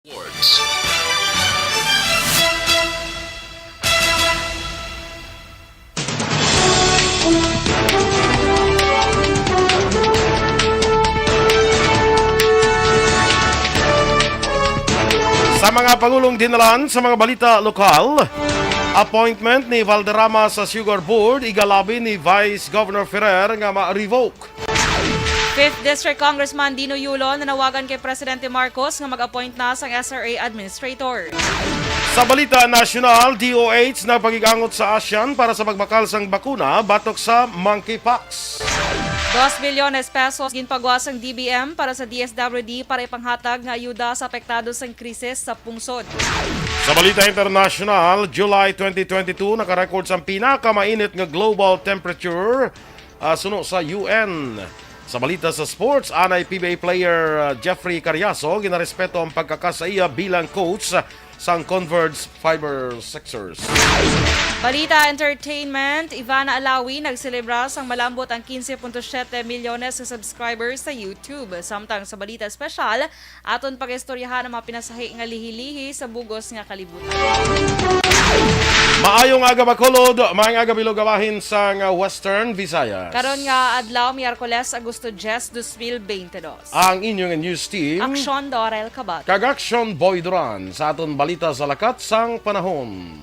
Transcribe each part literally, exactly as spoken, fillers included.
Sports. Sa mga pangulong dinalan sa mga balita lokal, appointment ni Valderrama sa Sugar Board, igalabi ni Vice Governor Ferrer nga ma-revoke. Fifth District Congressman Dino Yulon nanawagan kay Presidente Marcos nga mag-appoint na sang S R A administrator. Sa balita nasyonal, D O H nagpakig-angot sa ASEAN para sa pagbakal sang bakuna batok sa monkeypox. Dos bilyones pesos ginpagwa sang D B M para sa D S W D para ipanghatag nga ayuda sa apektado sang krisis sa pungsod. Sa balita internasyonal, July twenty twenty-two, naka-record sang pinakamainit nga global temperature, ah, suno sa U N. Sa balita sa sports, anay P B A player, ah, Jeffrey Cariaso, ginarespeto ang pagkaka sa iya bilang coach sang Converge Fiber Sixers. Balita entertainment, Ivana Alawi nagselebra sang malambot ang quince punto siete milyones sa subscribers sa YouTube. Samtang sa balita espesyal, aton pag-istoryahan ang mga pinasahi nga lihi-lihi sa bugos nga kalibutan. Maayong aga, Bacolod. Maayong aga, Bilog, bahin sang Western Visayas. Karon nga adlaw, Miyerkules, Agosto diyes, dos mil bente dos. Ang inyong news team, Aksyon Dorel Kabat. Kag Aksyon Boy Duran sa aton balita sa lakat sang panahon.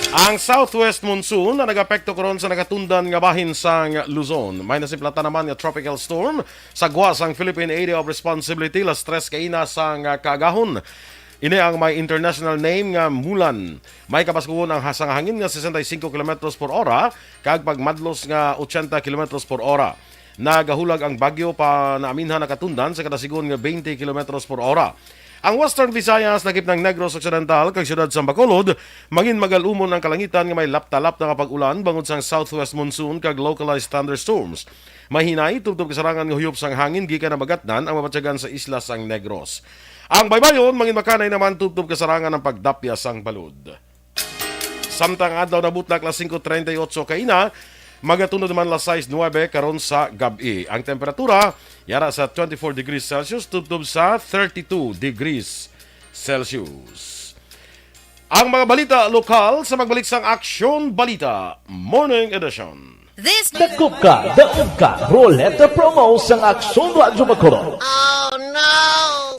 Ang southwest monsoon na nag-apekto karon sa nagatundan nga bahin sang Luzon. May nasiplatan naman nga tropical storm sa gwa sang Philippine Area of Responsibility las tres kaina sang kaagahon. Ini ang may international name nga Mulan. May kabaskugon ang hasang hangin nga sesenta y cinco kilometros por ora kag pagmadlos nga ochenta kilometros por ora. Nagahulag ang bagyo pa naaminhan nakatundan sa kada sigon nga twenty kilometros por ora. Ang Western Visayas, lakip ng Negros Occidental kag siyudad sang Bacolod, mangin magal-umon ang kalangitan nga may lapta-lapta nga pag-ulan bangod sang southwest monsoon kag localized thunderstorms. Mahinay, tubtob kasarangan nga huyop sang hangin gikan nabagatnan ang mabatyagan sa isla sang Negros. Ang baybayon, mangin makanay naman tubtob kasarangan ang pagdapya sang balod. Samtang adlaw na butlak las singko treinta y ocho kaina, magatunod naman las sais nuebe karon sa gab-i. Ang temperatura, yara sa twenty-four degrees Celsius, tubtob sa thirty-two degrees Celsius. Ang mga balita lokal sa pagbalik sang Aksyon Balita Morning Edition. This Dakop ka, daog ka, Roleta promo sang Aksyon Radyo Bacolod.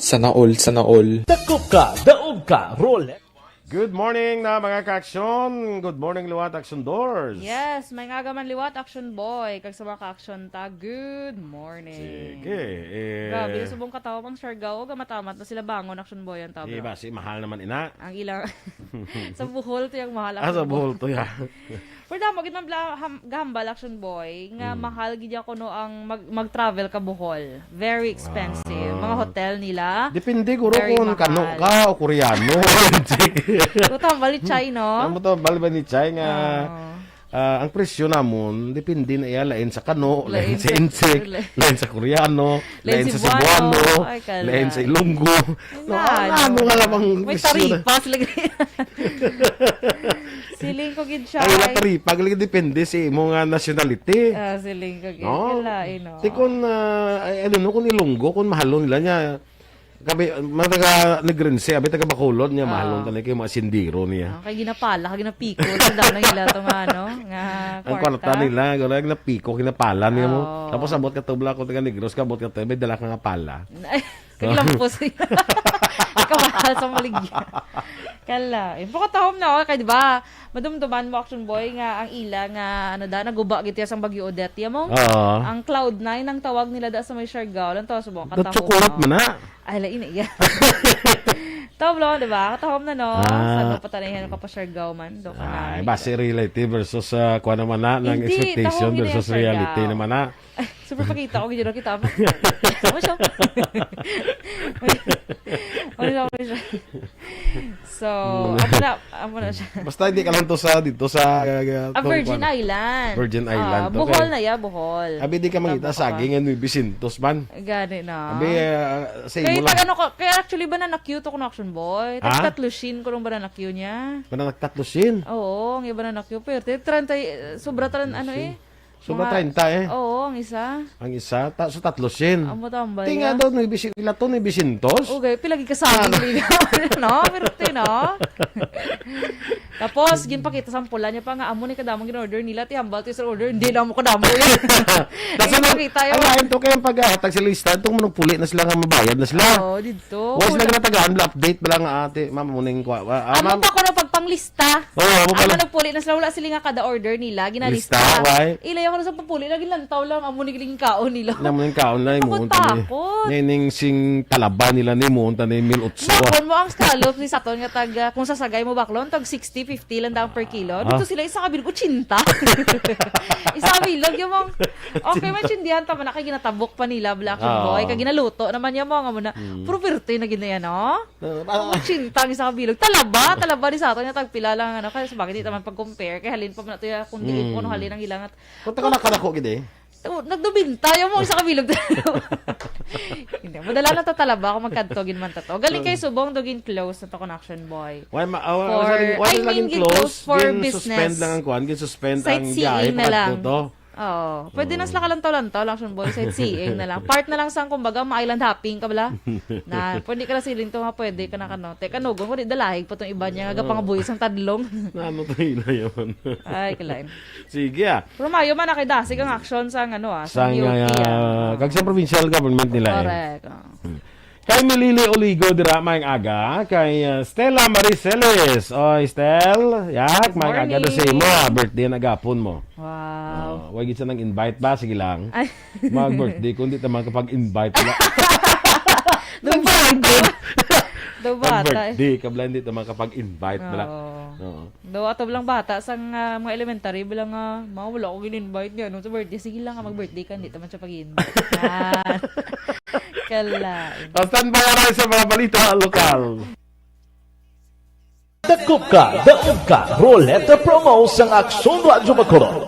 Sana all, sana all. Dakop ka, daog ka, Roleta. Good morning na, mga kaaksyon. Good morning liwat, Aksyon Doors. Yes, may nga man liwat, Aksyon Boy. Kag sa mga kaaksyon ta, good morning. Sige, eh. Grabe, subong katawag ang Siargao, gamatamat na sila bangon, Aksyon Boy, ang tabla. Di ba, si mahal naman ina. Ang ilang, sa Bohol to yung mahal, Ah, sa Aksyon Boy. Bohol to ya. Pero damo gid man bla-, ham-, gahambal, Action Boy, nga Mm. mahal gid ya kuno ang mag-, mag-travel ka Bohol. Very expensive. Ah. Mga hotel nila, Depende guro very kung Kano mahal. ka o Koreano. Kung tambal ni Chai, no? Ang tambal ba ni Chai nga, Oo. ah, ang presyo namon, depende na iya, lain sa Kano, lain Lain sa sa, Insik, lain lain sa Koreano, lain lain sa sa Cebuano. Cebuano, Ay, kala. lain sa Ilonggo. No, Nga, ano no. nga lamang May presyo na? taripa sila. Siling ko gid siya, Ay, wala ay. taripa, gali depende sa imo nga nationality. Ah, siling ko gid. No? Wala, eh, no. Ti kun, ah, ay, ano, no, kung Ilonggo, kung mahalon nila niya, kabi, mga taga Negrense, abi taga Bacolod niya, Ah. mahalon tani kay mga sindiro niya. Ah, kay ginapala, kay ginapiko, sa daw na nila to nga, ano, nga Ang kwarta. kwarta nila, gano'n, napiko, ginapala niya mo. Oo. Tapos abot ka tubla ko taga Negros, kabot ka tayo, may dala ka nga pala. Ay, kaglampos. Kamahal sa maligya. Kala. Eh, pakatahom na, oh, kay, di ba, madumduman mo, Action Boy, nga ang ila nga, ano da, naguba gid ya sang Bagyo Odette, ya mo? Oo. Ang cloud nine ang tawag nila da sa may Siargao. Lang tawag sa mga The katahom, chocolate no? man na. Ay, lain iya. Tawag lang, di ba? Katahom na, no? Ah. Sa dapat tanayan ka pa Siargao man. Do ka na, Ay, eh. base reality versus, ah, kuha naman na, ng Hindi, expectation tahong hindi versus yung reality Siargao. naman na. Super pakita ko, gid na kita mo. Ano siya? Ano siya, ano siya? So, amo na, amo na siya. Basta hindi ka lang to sa, dito sa, uh, Ah, tong Virgin kwan. Island. Virgin Ah, Island, Bohol okay. na ya, Bohol. Abi, di ka mangita Tama sa ka. Aging nga nuebe syentos man. Gani na. Abi, ah, sa Kaya imo lang. Tag ano ko, kaya actually ba na na-queue to ko na Action Boy? Ha? Tag tatlo syen ko nung ba na na-queue niya? Ba na nagtatlo syen? Oo, ang iba na na-queue. Pero treinta, eh, sobra treinta, ano eh. Sobra Mga treinta eh. Oo, ang isa. Ang isa, ta-, so tatlo syen. Amo tambal Tinga niya. Daw, nuebe syen-, ila to, nuebe syentos? Okay, pila gid ka saging Ano? ligaw, no? Pero ti, no? Tapos, ginpakita sa pula niya pa nga, amo ni kadamo gin-order nila, ti hambal ti sa order, hindi na mo kadamo yan. Tapos ano, Ginpakita yun. Ang lain to, kaya ang paghahatag sa lista, itong manong puli na sila nga mabayad na sila. Oo, dito. Wala sila Wala. Ginatagaan, update ba lang, ate, ma'am, muning kwa, ah, ah, Amo ma'am. Pa ko na pagpanglista. Oo, amo Amo pala. Nagpuli na sila, wala sila nga kada order nila, ginalista. Lista, why? Ilay ako na sa pagpuli, lagi lantaw lang, amo ni giling kaon nila. Amo ni kaon lang, Takot, imuon ta ni. Takot. Nining sing talaba nila ni, imuon ta ni mil otso. Bakon mo ang scallops ni Saton nga tag, ah, kung sa sagay mo baklon, tag sixty, fifty lang daw per kilo. Ah. Dito sila, isa ka bilog, ochenta. Isa ka bilog, yung mong, okay, may tsindihan tama na, kay ginatabok pa nila, Black Oo. Boy, kay ginaluto naman yung mga muna. Hmm. Pero perte na gina yan, no? Uh, Ang ah, ochenta ang isa ka bilog. Talaba, talaba ni Saton nga tagpila lang, ano, kaya sa bagay, di naman pag-compare. Kay halin pa man ito, ya, kung diin Mm. ko, no, halin ang ilang at Kung taka na kadako, gid eh. Oh, nagdubinta, yung mo, isa ka bilog. Hindi, madala na ta talaba kung magkadto, gin man ta to. Galing kay Mm. Subong, do gin close na to, connection boy. Why ma-, ah, For, why sa lagi, why I sa mean, laging gin close close? For Gin suspend business. Lang ang kuan, gin suspend ang Sightseeing biyahe na pag lang. Adto to. Oo. Pwede na Oo. Sila kalantaw-lantaw lang, Shon Boy. Sightseeing na lang. Part na lang sang, kumbaga, ma-island hopping ka bala. Na, pwede ka lang siling to nga, pwede ka na kano. Teka, nugon ko, di dalahig pa tong iba niya, nga Oo. Gapangabuhi sang tadlong. Na ano to, hinay naman? Ay, kalain. Sige, ah. Pero mayo man, nakidasig ang action sa, ano, ah, sa Sang, B O P, ah, ah, kag sa provincial government nila, eh. Correct, ah. Hmm. Kay Milili Oligo dira, maayong aga. Kay, uh, Stella Marie Celis. Oy, Stel, yak, Good maayong aga daw sa morning. Imo, ah. Birthday na gapon mo. Wow. Oh, wa gid sa nang invite ba? Sige lang. Ay. Mag-birthday, kung di ta man kapag-invite na. Daw bata. Daw bata, eh. Mag-birthday, kabla, hindi ta man kapag-invite, bala. Oo. Oo. Do, ato lang bata sang, ah, mga elementary, bilang, ah, "Ma, wala ko gin-invite niya, ano, sa birthday." Sige lang, ah, mag-birthday ka, hindi naman siya pag-invite. Ah. Kalain. Ah, standby na sa mga balita lokal. Dakop ka, daog ka, Roleta Promo sang Aksyon Radyo Bacolod.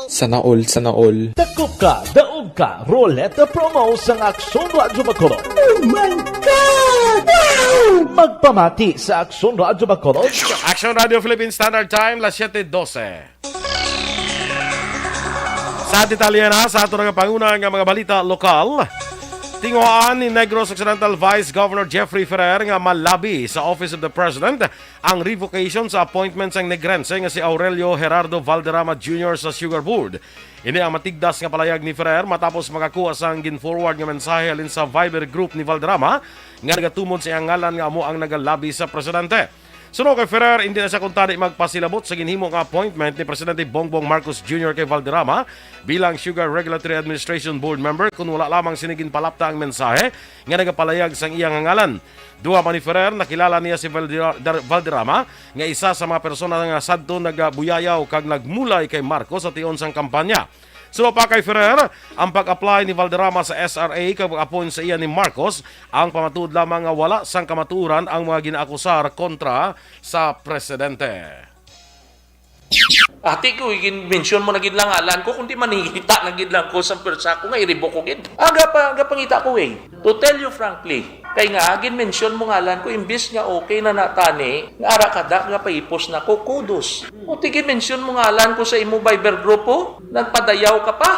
Sana all, sana all. Dakop ka, daog ka, Roleta Promo sang Aksyon Radyo Bacolod. Oh my God! Wow! Magpamati sa Aksyon Radyo Bacolod. Action Radio Philippine Standard Time, las siete doce. Sa detalye na sa ato nga panguna nga mga balita lokal, tinguhaan ni Negros Occidental Vice Governor Jeffrey Ferrer nga malabi sa Office of the President ang revocation sa appointment sang Negrense nga si Aurelio Gerardo Valderrama Junior sa Sugar Board. Ini ang matigdas nga palayag ni Ferrer matapos makakuha sang gin-forward nga mensahe halin sa Viber group ni Valderrama nga nagatumod sa iyang ngalan nga amo ang nagalabi sa presidente. Suno kay Ferrer, hindi na siya kuntani magpasilabot sa ginhimo nga appointment ni Presidente Bongbong Marcos Junior kay Valderrama bilang Sugar Regulatory Administration Board member, kun wala lamang sini ginpalapta ang mensahe nga nagapalayag sang iya nga ngalan. Duha pa ni Ferrer, nakilala niya si Valder-, Dar-, Valderrama nga isa sa mga persona nga sadto nagabuyayaw kag nagmulay kay Marcos sa tion sang kampanya. Suno pa kay Ferrer, ang pag-apply ni Valderrama sa S R A kag pag-appoint sa iya ni Marcos ang pamatuod lamang nga wala sang kamatuoran ang mga ginaakusar kontra sa presidente. Ati ko, gin-mention mo na gid lang ngalan ko, kundi maningita na gid lang ko sa pwersa ko nga i-revoke ko gid. Aga pa, aga pangita ko, eh. To tell you frankly, kay nga, gin-mention mo ngalan ko, imbis nga okay na natani, nga ara kada nga paipos na ko, kudos. O, ti gin-mention mo ngalan ko sa imo Viber grupo, nagpadayaw ka pa.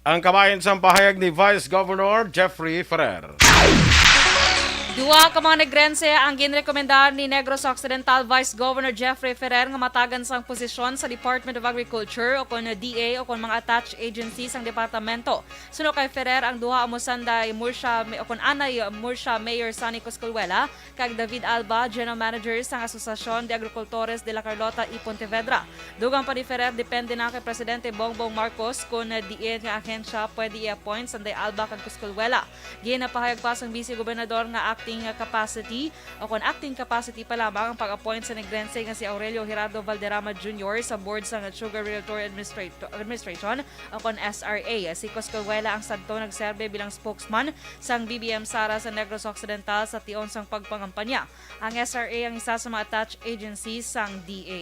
Ang kabahin sang pahayag ni Vice Governor Jeffrey Ferrer. Duha ka mga Negrense ang ginrekomendar ni Negros Occidental Vice Governor Jeffrey Ferrer nga matagan sang posisyon sa Department of Agriculture o kon D A o kon mga attached agency sang departamento. Suno kay Ferrer, ang duha amo sanday Murcia, o kon anay Murcia Mayor Sonny Coscolluela kag David Alba, General Manager sang Asociacion de Agricultores de la Carlota y Pontevedra. Dugang pa ni Ferrer, depende na kay Presidente Bongbong Marcos kon diin nga ahensya pwede i-appoint sanday Alba kag Coscolluela. Ginapahayag pa sang Vice Gobernador nga ak-, acting capacity o kon acting capacity pa lamang ang pag-appoint sa Negrense nga si Aurelio Gerardo Valderrama Junior sa board sang Sugar Regulatory Administrator-, Administration o kon S R A. Si Coscuela ang sadto nagserbe bilang spokesman sang B B M Sara sa Negros Occidental sa tion sang pagpangampanya. Ang S R A ang isa sa mga attached agencies sang D A.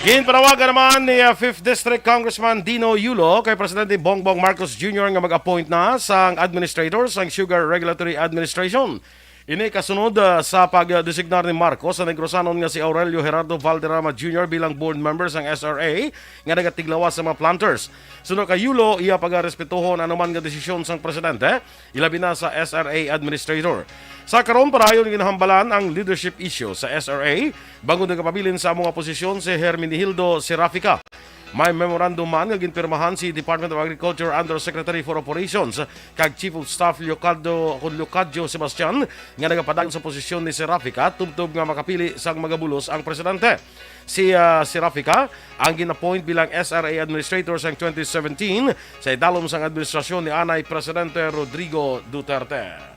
Ginpanawagan naman ni, uh, Fifth District Congressman Dino Yulo kay Presidente Bongbong Marcos Junior nga mag-appoint na sang administrator sang Sugar Regulatory Administration. Ini kasunod, uh, sa pagdesignar ni Marcos sa Negrosanon nga si Aurelio Gerardo Valderrama Junior bilang board member sang S R A nga nagatiglawas sa mga planters. Suno kay Yulo, iya pagarespetohon anuman nga desisyon sang presidente, ilabi na sa S R A administrator. Sa karon, padayon ginahambalan ang leadership issue sa S R A, bangod nagapabilin sa amo nga posisyon si Herminihildo Serafica. May memorandum man nga ginpirmahan si Department of Agriculture Undersecretary for Operations kag Chief of Staff Leocadio, Leocadio Sebastian, nga nagapadayon sa posisyon ni Serafica tubtob nga makapili sang magabulos ang presidente. Si, ah, Serafica ang gin-appoint bilang S R A administrator sang twenty seventeen sa idalom sang administrasyon ni anay Presidente Rodrigo Duterte.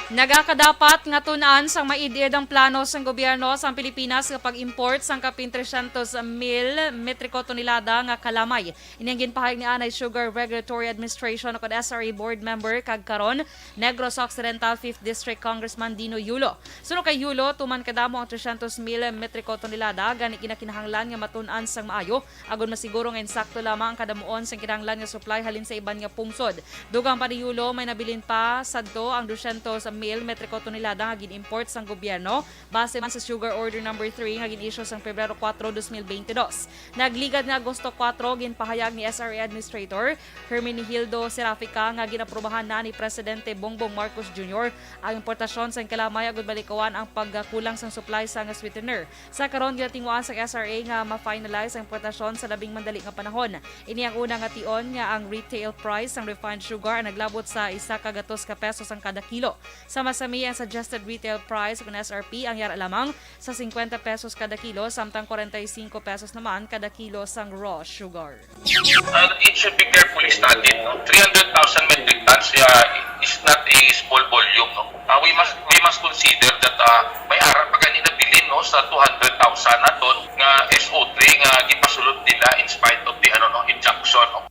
Nagakadapat nga tun-an sang maid-id ang plano sang gobyerno sang Pilipinas nga pag-import sang kapin trescientos mil metriko tonelada nga kalamay. Ini ang ginpahayag ni anay Sugar Regulatory Administration o kon S R A board member kag karon Negros Occidental Fifth District Congressman Dino Yulo. Suno kay Yulo, tuman kadamo ang trescientos mil metriko tonelada, gani ginakinahanglan nga matun-an sang maayo agod masiguro nga insakto lamang ang kadamuon sang kinahanglan nga supply halin sa iban nga pungsod. Dugang pa ni Yulo, may nabilin pa sadto ang dosyentos mil metriko tonelada nga gin-import sang gobyerno base man sa Sugar Order Number Three nga gin-issue sang Pebrero kuwatro, dos mil bente dos. Nagligad nga Agosto kuwatro, ginpahayag ni S R A Administrator Herminihildo Serafica nga ginaprobahan na ni Presidente Bongbong Marcos Junior ang importasyon sang kalamay agud malikawan ang pagkulang sang supply sang sweetener. Sa karon, ginatinguhaan sang S R A nga ma-finalize ang importasyon sa labing mandali nga panahon. Ini ang una nga tion nga ang retail price sang refined sugar ang naglabot sa isa ka gatos ka pesos ang kada kilo. Sama sami, ang suggested retail price kon S R P ang yara lamang sa singkwenta pesos kada kilo, samtang kwarenta y singko pesos naman kada kilo sang raw sugar. Uh, it should be carefully studied, no? Three hundred thousand metric tons, uh, is not a small volume, no? Uh, we must, we must consider that, uh, may ara pa gani nabilin, no, sa two hundred thousand na ton nga S O three nga gipasulod nila in spite of the, ano, no, injunction, no?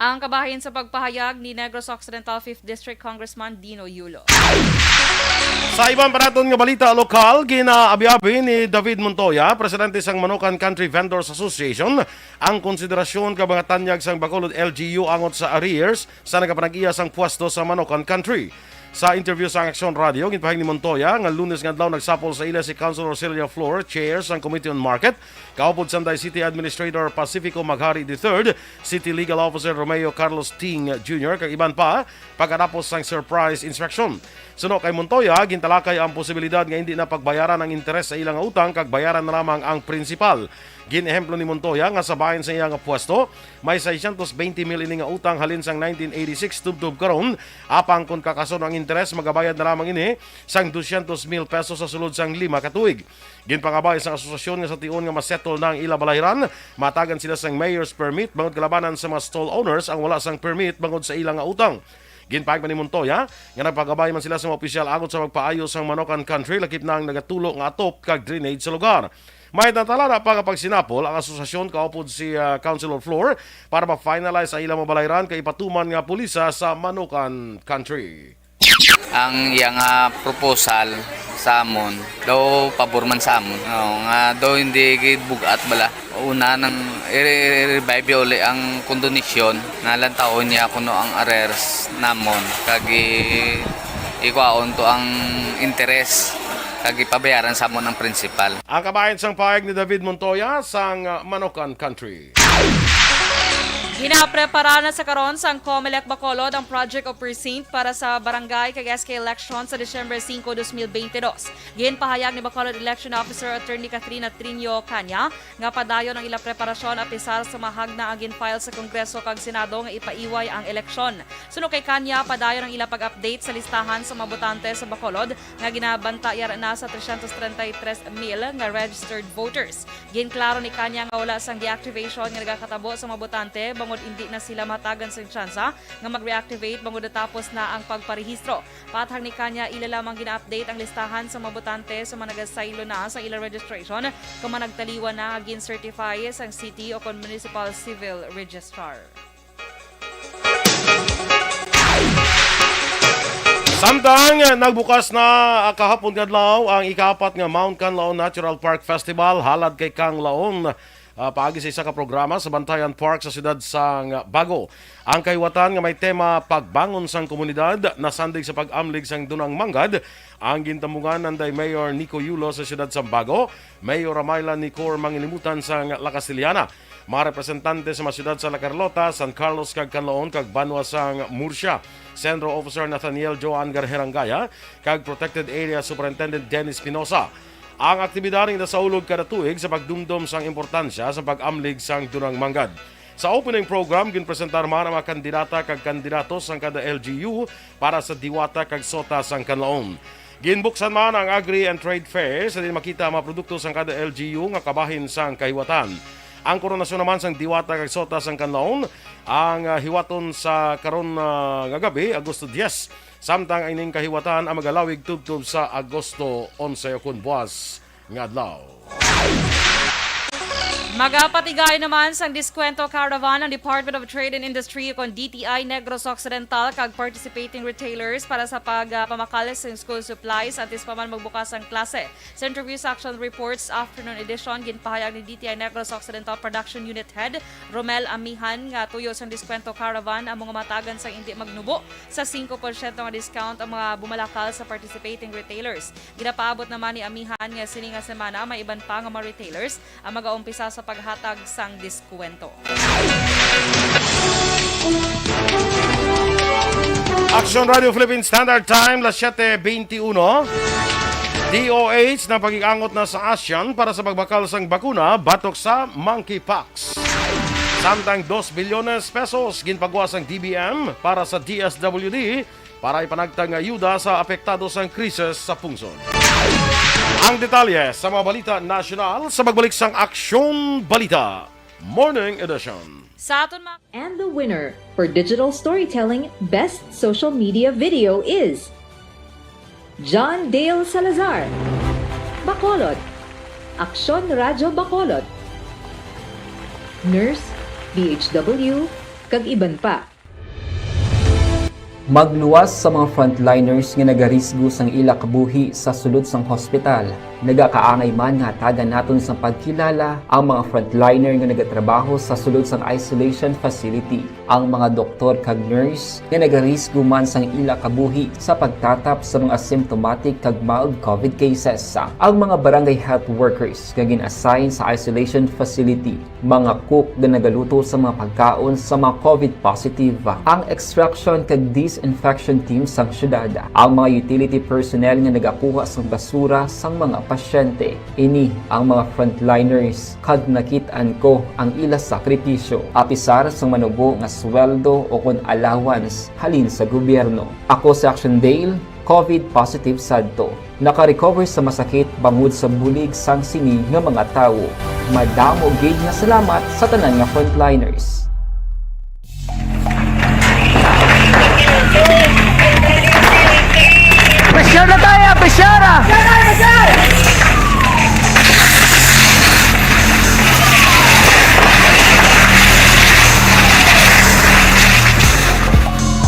Ang kabahin sa pagpahayag ni Negros Occidental Fifth District Congressman Dino Yulo. Sa iban pa naton nga balita lokal, ginaabi-abi ni David Montoya, presidente sang Manokan Country Vendors Association, ang konsiderasyon ka mga tanyag sang Bacolod L G U angot sa arrears sa nagapanag-iya sang pwesto sa Manokan Country. Sa interview sa Aksyon Radio, ginpahayag ni Montoya nga Lunes nga adlaw nagsapol sa ila si Councilor Celia Flor, chair sang Committee on Market, kaupod sang City Administrator Pacifico Maghari the third, City Legal Officer Romeo Carlos Ting Junior, kag iban pa, pagkatapos sang surprise inspection. Suno kay Montoya, gintalakay ang posibilidad nga indi na pagbayaran ang interes sa ila nga utang kag bayaran na lamang ang prinsipal. Gin-ehemplo ni Montoya nga sa bahin sa iya nga pwesto, may seiscientos veinte mil ini nga utang halin sang nineteen eighty-six tubtob karon, apang kon kakason ang interes, magabayad na lamang ini sang dosyentos mil pesos sa sulod sang lima ka tuig. Ginpangabay sang asosasyon nga sa tion nga masettle na ang ila balayran, matagan sila sang mayor's permit bangod kalabanan sa mga stall owners ang wala sang permit bangod sa ila nga utang. Ginpahayag pa ni Montoya nga nagpangabay man sila sa mga opisyal angot sa pagpaayo sang Manokan Country, lakip na ang nagatulo nga atop kag drainage sa lugar. May natalana pa nga pagsinapol ang asosasyon kaupod si, ah, Councilor Flor para ma-finalize ang ilang mga balayran kay ipatuman nga pulisa sa Manokan Country. Ang iya nga proposal sa amon, daw pabor man sa amon. Oo, nga daw hindi gid bug-at bala. Una nang i-, i-, i-revive uli ang kondonisyon, nga lantawon niya kuno ang arrears namon, kag i-, ikuhaon to ang interes, kag ipabayaran sa amon ang principal. Ang kabahin sang pahayag ni David Montoya sang, uh, Manokan Country. Ginaprepara na sa karon sang Comelec Bacolod ang Project of Precinct para sa barangay kag S K election sa Disyembre singko, dos mil bente dos. Ginpahayag ni Bacolod Election Officer Attorney Katrina Trinio Caña nga padayon ang ila preparasyon apisar sa mahagna ang gin-file sa Kongreso kag Senado nga ipaiway ang eleksyon. Suno kay Caña, padayon ang ila pag-update sa listahan sa mga botante sa Bacolod nga ginabantayar na sa trescientos treinta y tres mil nga registered voters. Ginklaro ni Caña nga wala sang deactivation nga nagakatabo sa mga botante bangod Indi na sila mahatagan sing tsansa nga mag-reactivate bangod natapos na ang pagparehistro. Pathang ni kanya, ila lamang gina-update ang listahan sa mga botante sa mga nagasaylo na sa ila registration kung mga nagtaliwan na nga gin-certify sang city o kon municipal civil registrar. Samtang nagbukas na kahapon nga adlaw ang ikaapat nga Mount Kanlaon Natural Park Festival halad kay Kanlaon, ah, paagi sa isa ka programa sa Bantayan Park sa siyudad sang Bago. Ang kahiwatan nga may tema Pagbangon sang Komunidad nasandig sa pag-amlig sang Dunang Manggad ang gintambungan nanday Mayor Nico Yulo sa siyudad sang Bago, Mayor Ramayla Nicor Mangilimutan sang La Castellana, mga representante sa mga siyudad sa La Carlota, San Carlos kag Kanlaon kag banwa sang Murcia, Centro Officer Nathaniel Joan Garherangaya kag Protected Area Superintendent Dennis Pinosa. Ang aktibidad ang ginasaulog kada tuig sa pagdumdom sang importansya sa pag-amlig sang Dunang Manggad. Sa opening program, ginpresentar man ang mga kandidata kag kandidato sang kada L G U para sa Diwata kag Sota sang Kanlaon. Ginbuksan man ang Agri and Trade Fair sa diin makita ang mga produkto sang kada L G U nga kabahin sang kahiwatan. Ang koronasyon naman sang Diwata kag Sota sang Kanlaon ang, ah, hiwaton sa karon, ah, nga gabi, Agosto diyes, samtang ining kahiwatan ang magalawig tubtob sa Agosto onse o kon buas nga adlaw. Magapatigay naman sang Diskwento Caravan ang Department of Trade and Industry, kon D T I, Negros Occidental kag participating retailers para sa pagpamakal sang school supplies antes pa man magbukas ang klase. Sa interview sa Action Reports Afternoon Edition, ginpahayag ni D T I Negros Occidental Production Unit Head Romel Amihan nga tuyo sang Diskwento Caravan amo nga mahatagan sang indi magnubo sa singko porsyento nga discount ang mga bumalakal sa participating retailers. Ginapaabot naman ni Amihan nga sini nga semana may iban pa nga mga retailers ang magaumpisa sa paghatag sang diskwento. Action Radio Philippine Standard Time, las siete veintiuno. D O H nagpakig-angot na sa ASEAN para sa pagbakal sang bakuna batok sa monkeypox. Samtang dos bilyones pesos ginpagwa sang D B M para sa D S W D para ipanagtag nga ayuda sa apektado sang krisis sa pungsod. Ang detalye sa mga balita nasyonal sa pagbalik sang Aksyon Balita Morning Edition. Sa aton mga And the winner for digital storytelling best social media video is John Dale Salazar, Bacolod, Aksyon Radyo Bacolod, Nurse, D H W, kag iban pa. Magluwas sa mga frontliners nga nagarisgo sang ila kabuhi sa sulod sang hospital. Nagakaangay man nga hatagan naton sang pagkilala ang mga frontliner nga nagatrabaho sa sulod sang isolation facility, ang mga doktor kag nurse nga nagarisgo man sang ila kabuhi sa pagtatap sa mga asymptomatic kag mild covid cases, ang mga barangay health workers nga gin-assign sa isolation facility, mga cook nga nagaluto sa mga pagkaon sa mga covid positive, ang extraction kag disinfection team sang syudad, ang mga utility personnel nga nagakuha sang basura sang mga pasyente. Ini ang mga frontliners, kag nakit-an ko ang ila sakripisyo. Apisar sang manubo nga sweldo o kon allowance halin sa gobyerno. Ako si Action Dale, covid positive sadto. Naka-recover sa masakit bangod sa bulig sang sini nga mga tawo. Madamo gid nga salamat sa tanan nga frontliners. Pressure na tayo! Pressure na!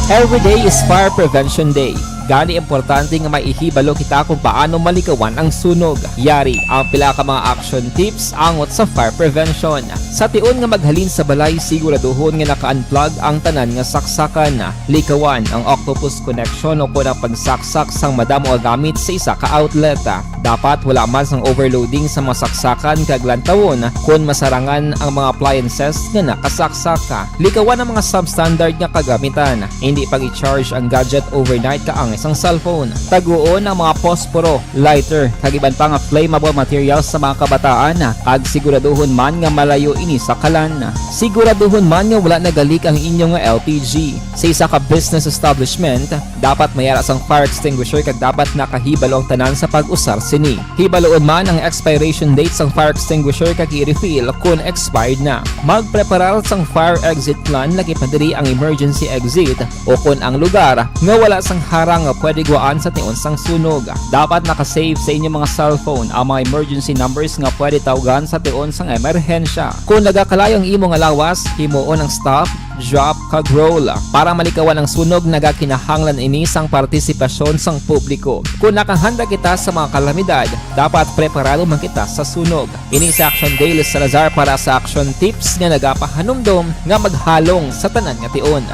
Every day is Fire Prevention Day. Gani, importante nga may ihibalo kita kung paano malikawan ang sunog. Yari ang pila ka mga action tips angot sa fire prevention. Sa tion nga maghalin sa balay, siguraduhon nga naka-unplug ang tanan nga saksakan. Likawan ang octopus connection o kon ang pagsaksak sang madamo nga gamit sa isa ka outlet. Dapat wala man sang overloading sa mga saksakan kag lantawon kon masarangan ang mga appliances nga nakasaksak. Likawan ang mga substandard nga kagamitan. Indi pag-i-charge ang gadget overnight ka ang sang cellphone. Taguon ang mga posporo, lighter, kag iban pa nga flammable materials sa mga kabataan, kag siguraduhon man nga malayo ini sa kalan. Siguraduhon man nga wala nagalik ang inyo nga L P G. Sa isa ka business establishment, dapat may ara sang fire extinguisher kag dapat nakahibalo ang tanan sa pag-usar sini. Hibaluon man ang expiration date sang fire extinguisher kag i-refill kon expired na. Magpreparar sang fire exit plan, lakip na diri ang emergency exit o kon ang lugar nga wala sang harang nga pwede gwaan sa tion sang sunog. Dapat naka-save sa inyo mga cellphone ang mga emergency numbers nga pwede tawgan sa tion sang emerhensya. Kung nagakalayo ang imo nga lawas, himuon ang stop, drop, kag roll. Para malikawan ang sunog, nagakinahanglan ini sang partisipasyon sang publiko. Kung nakahanda kita sa mga kalamidad, dapat preparado man kita sa sunog. Ini si Action Daily Salazar para sa Action Tips nga nagapahanumdom nga maghalong sa tanan nga tion.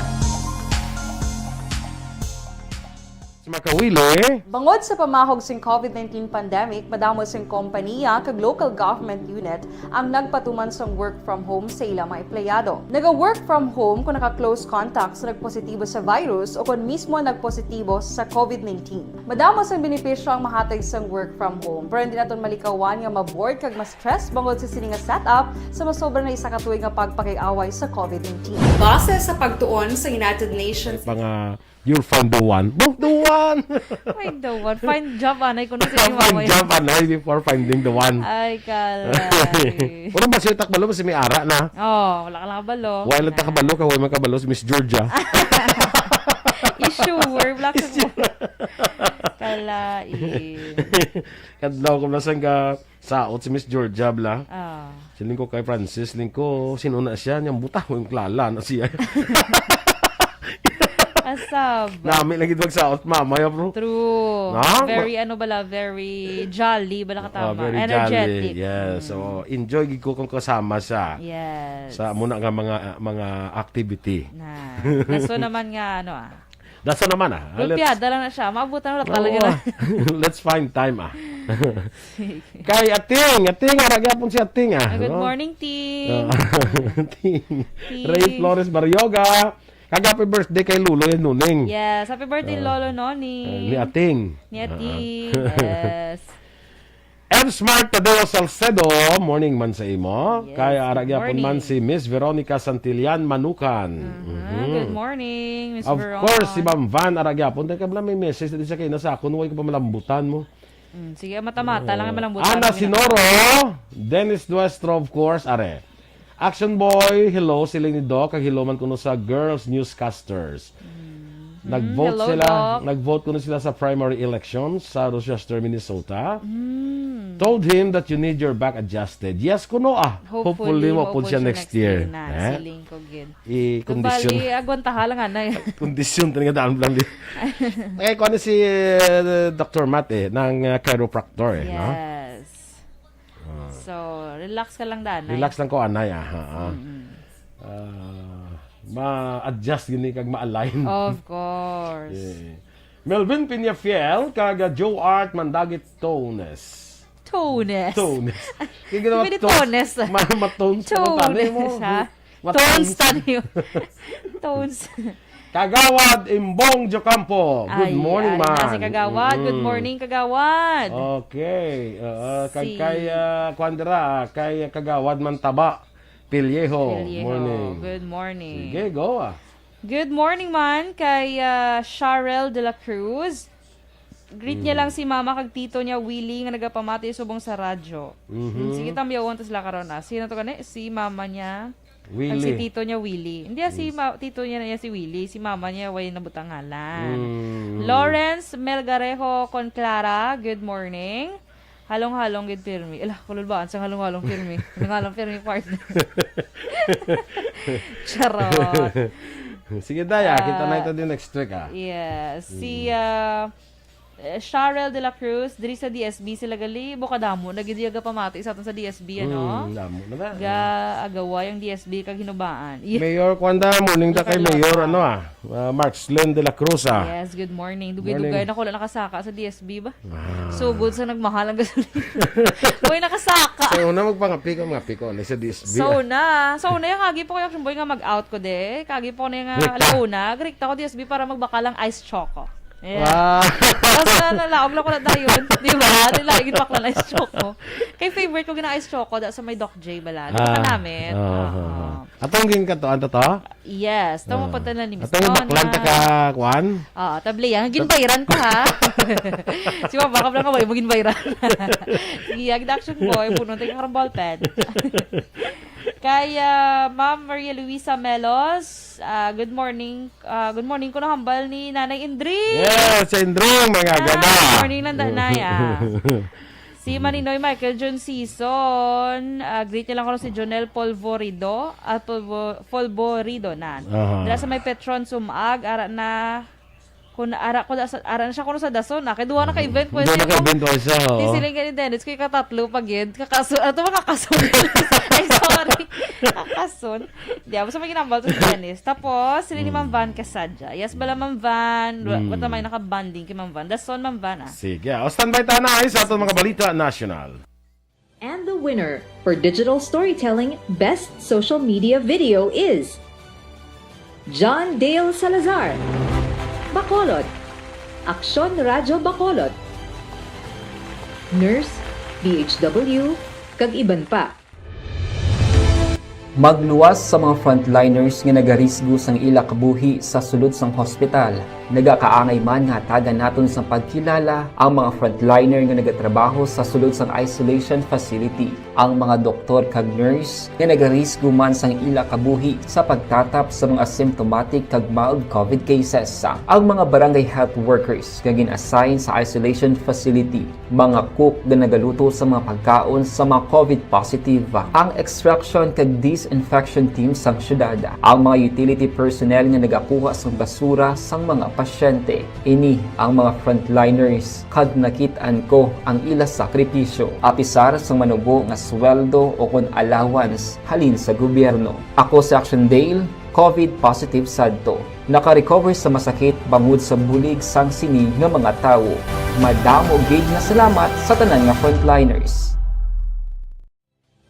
Si Makawili. Bangod sa pamahog sing covid nineteen pandemic, madamo sing kompaniya kag local government unit ang nagpatuman sang work from home sa ila mga empleyado. Naga-work from home kung naka-close contact sa nagpositibo sa virus o kon mismo nagpositibo sa covid nineteen. Madamo sang benepisyo ang mahatag sang work from home, pero hindi naton malikawan nga ma-bored kag ma-stress bangod sa sini nga setup sa masobra na isa ka tuig nga pagpakig-away sa covid nineteen. Base sa pagtuon sa United Nations, Mga, you'll find the one. Bo, the one! Find the one. Find job, anay, kung sa inyo. Find mamaya. Job, anay, before finding the one. Ay, kalay. Wala ba siya takbalo? Kasi may ara na. Oh, wala ka lang kabalo. Wala lang takabalo, kaway man kabalo si Miss Georgia. Issue, we're black. Kalay. Kadlaw ko na sang ka saot si Miss Georgia, bla. Ah. Siling ko kay Francis, siling ko, sino na siya? Niyang buta, yung klala na siya. Asab. Nami lagi magsaot, mama, ya, bro. True. Ha? Very, ano bala, very jolly bala ka. Ah, tama. Very energetic. Jolly. Yes. Mm. So, enjoy gid ko kung kasama siya. Yes. Sa muna nga mga, mga activity. Na. Kaso naman nga, ano, ah. That's all naman, ah. Let's Lulpiada lang na siya. Maabutan na talaga. Oo. Na. Let's find time, ah. Sige. Kay Ating, Ating, ara gyapon si Ating, ah, Ah, good no? Morning, Ting. Ah, Ting. Ting. Ray Flores Barrioga. Kag happy birthday kay Lolo yan, Nuning. Yes, happy birthday, Ah. Lolo Noning. Ah, ni Ating. Ni Ah. Ating, yes. F Smart Tadeo Salcedo, morning man sa imo. Yes, kay ara good gyapon man morning. Si Miss Veronica Santillan Manukan. Aha, Mhm. Good morning, Miss Of Veron. Course, si Ma'am Van, ara gyapon. Teka, bala, may message na din sa kayo na sa akon, huwag ko pa malambutan mo. Mm, sige, mata-mata lang ang malambutan. Ana mo, Sinoro, Dennis Nuestro, of course, are. Action Boy, hello, sila ni Doc, kag hello man kuno sa girls newscasters. Mm. Nag-vote Mm, hello, sila, Doc. Nag-vote kuno sila sa primary elections sa Rochester, Minnesota. Mm. Told him that you need your back adjusted. Yes kuno, ah. Hopefully, hopefully, mo po siya next year. Na. Eh? Siling ko gid. I-condition. Bali, agwantaha lang, anay. Condition, talaga daan lang din. Okay, kung ano si, uh, Doctor Matt, eh, ng, uh, chiropractor, eh, no? Yes. Ah. So, relax ka lang, danay. Relax lang ko, anay, ah, ha, ah. Mm-mm. Ah, ma-adjust gini kag ma-align. Of course. Yeah. Melvin Peñafiel kag, ah, Joe Art Mandagit Tones. Tones. Tones. Kaya ginawa Hindi tones. Tones. Ma-, ma-tones ka na tani mo. Tones, ha? Ma-tones. Tones tani mo. Tones. Kagawad Imbong Jocampo. Good Ay, morning, ay, man. Na si Kagawad. Good Mm. morning, Kagawad. Okay. Uh, kay, Si kay, uh, kuwan dira, ah, kay Kagawad Mantaba Pillejo. Pillejo. Morning. Good morning. Sige, go, ah. Good morning man kay, ah, Charel de la Cruz. Greet niya Mm. lang si mama kag tito niya, Willie, nga nagapamati subong sa radyo. Mhm. Hmm, sige, tamyawon ta sila karon, ah. Sino to gani? Si mama niya. Willie. Kag si tito niya, Willie. Hindi, ah, si Yes. ma-, tito niya na niya si Willie. Si mama niya, way nabutang ngalan. Mm. Lawrence Melgarejo Conclara, good morning. Halong-halong gid pirmi. Ala, kululbaan sa halong-halong pirmi. Halong-halong pirmi, partner. Charot. Sige, Day, ah. Kita na Ah, ito din next week, ah. Yes. Si, Mm. ah, Eh, Charel de la Cruz, diri sa D S B sila gali, bo kadamo na gid iya gapamati sa aton sa D S B, ano? Mm, damo na ba? Ga-agaway ang D S B kag hinubaan. Iya. Mayor, kuwan da, morning da kay Mayor, ano, ah, ah, Mark Slen de la Cruz, ah. Yes, good morning. Dugay-dugay Morning. na ko wala nakasaka sa D S B ba? Ah. Sugod sa nagmahal ang gasolina. Way nakasaka. Sa una, magpangapi ko, mangapi ko, ano, sa D S B, So ah. na, so na yung agi po ko yung boy nga mag-out ko de. Kagi po na yung, ah, Rekta. alauna, grikta ko D S B para magbakal ang ice choco. Yeah. Wow. Tapos na, nalaog lang ko na dayon. Di ba? Nila, ginpakla na ice choco. Kay favorite ko gina-ice choco, da sa may Doc J bala. Di ba Ah, kanamit? Oo. Oo. Atong gin kato, anto to? Yes. Tama Oo. po tayo na ni Miss Atong Donna. Baklan ta ka, kwan? Oo, tabli yan. Ginbayran ko, ha? Si Mama, kabla ka ba? Yung ginbayran. Sige, ang action boy, puno tayo ng ballpen. Kay, ah, Ma'am Maria Luisa Melos, ah, good morning. Ah, good morning ko na hambal ni Nanay Indri. Yes, sa Indring, mga Ah, ganda. Morning lang, Nanay, ah. Si Maninoy Michael John Season, ah, greet niya lang ko si Jonel Polvorido, ah, Polvo-, Polvorido na. Aha. Dala sa may Petron Sumag, ara na, kung ara ko da sa, ara na siya kuno sa Dason, ah, kay duha na ka event ko Duha na siya ka kung event also, Di oo. sila nga ni Dennis, kay katatlo pa gid, kakaso-, ato mga kason. Ay, sorry. Kakason. Di, basta may ginambal to si Dennis. Tapos, sila ni Ma'am Mm. Van Casadja. Yes, bala Ma'am Van. Wa-, Mm. wata may nakabanding kay Ma'am Van. Dason, Ma'am Van, ah. Sige. O, standby ta na, ay, sa atong mga balita nasyonal. And the winner for digital storytelling best social media video is John Dale Salazar, Bacolod, Aksyon Radyo Bacolod, Nurse, D H W, kag iban pa. Magluwas sa mga frontliners nga nagarisgo sang ila kabuhi sa sulod sang hospital. Nagakaangay man nga hatagan naton sang pagkilala ang mga frontliner nga nagatrabaho sa sulod sang isolation facility, ang mga doktor kag nurse nga nagarisgo man sang ila kabuhi sa pagtatap sa mga symptomatic kag mild covid cases, ang mga barangay health workers nga gin-assign sa isolation facility, mga cook nga nagaluto sa mga pagkaon sa mga covid positive, ang extraction kag disinfection team sang syudad, ang mga utility personnel nga nagakuha sang basura sang mga pasyente. Ini ang mga frontliners, kag nakit-an ko ang ila sakripisyo, apisar sang manubo nga sweldo o kon allowance halin sa gobyerno. Ako si Action Dale, covid positive sadto. Naka-recover sa masakit bangod sa bulig sang sini nga mga tawo. Madamo gid nga salamat sa tanan nga frontliners.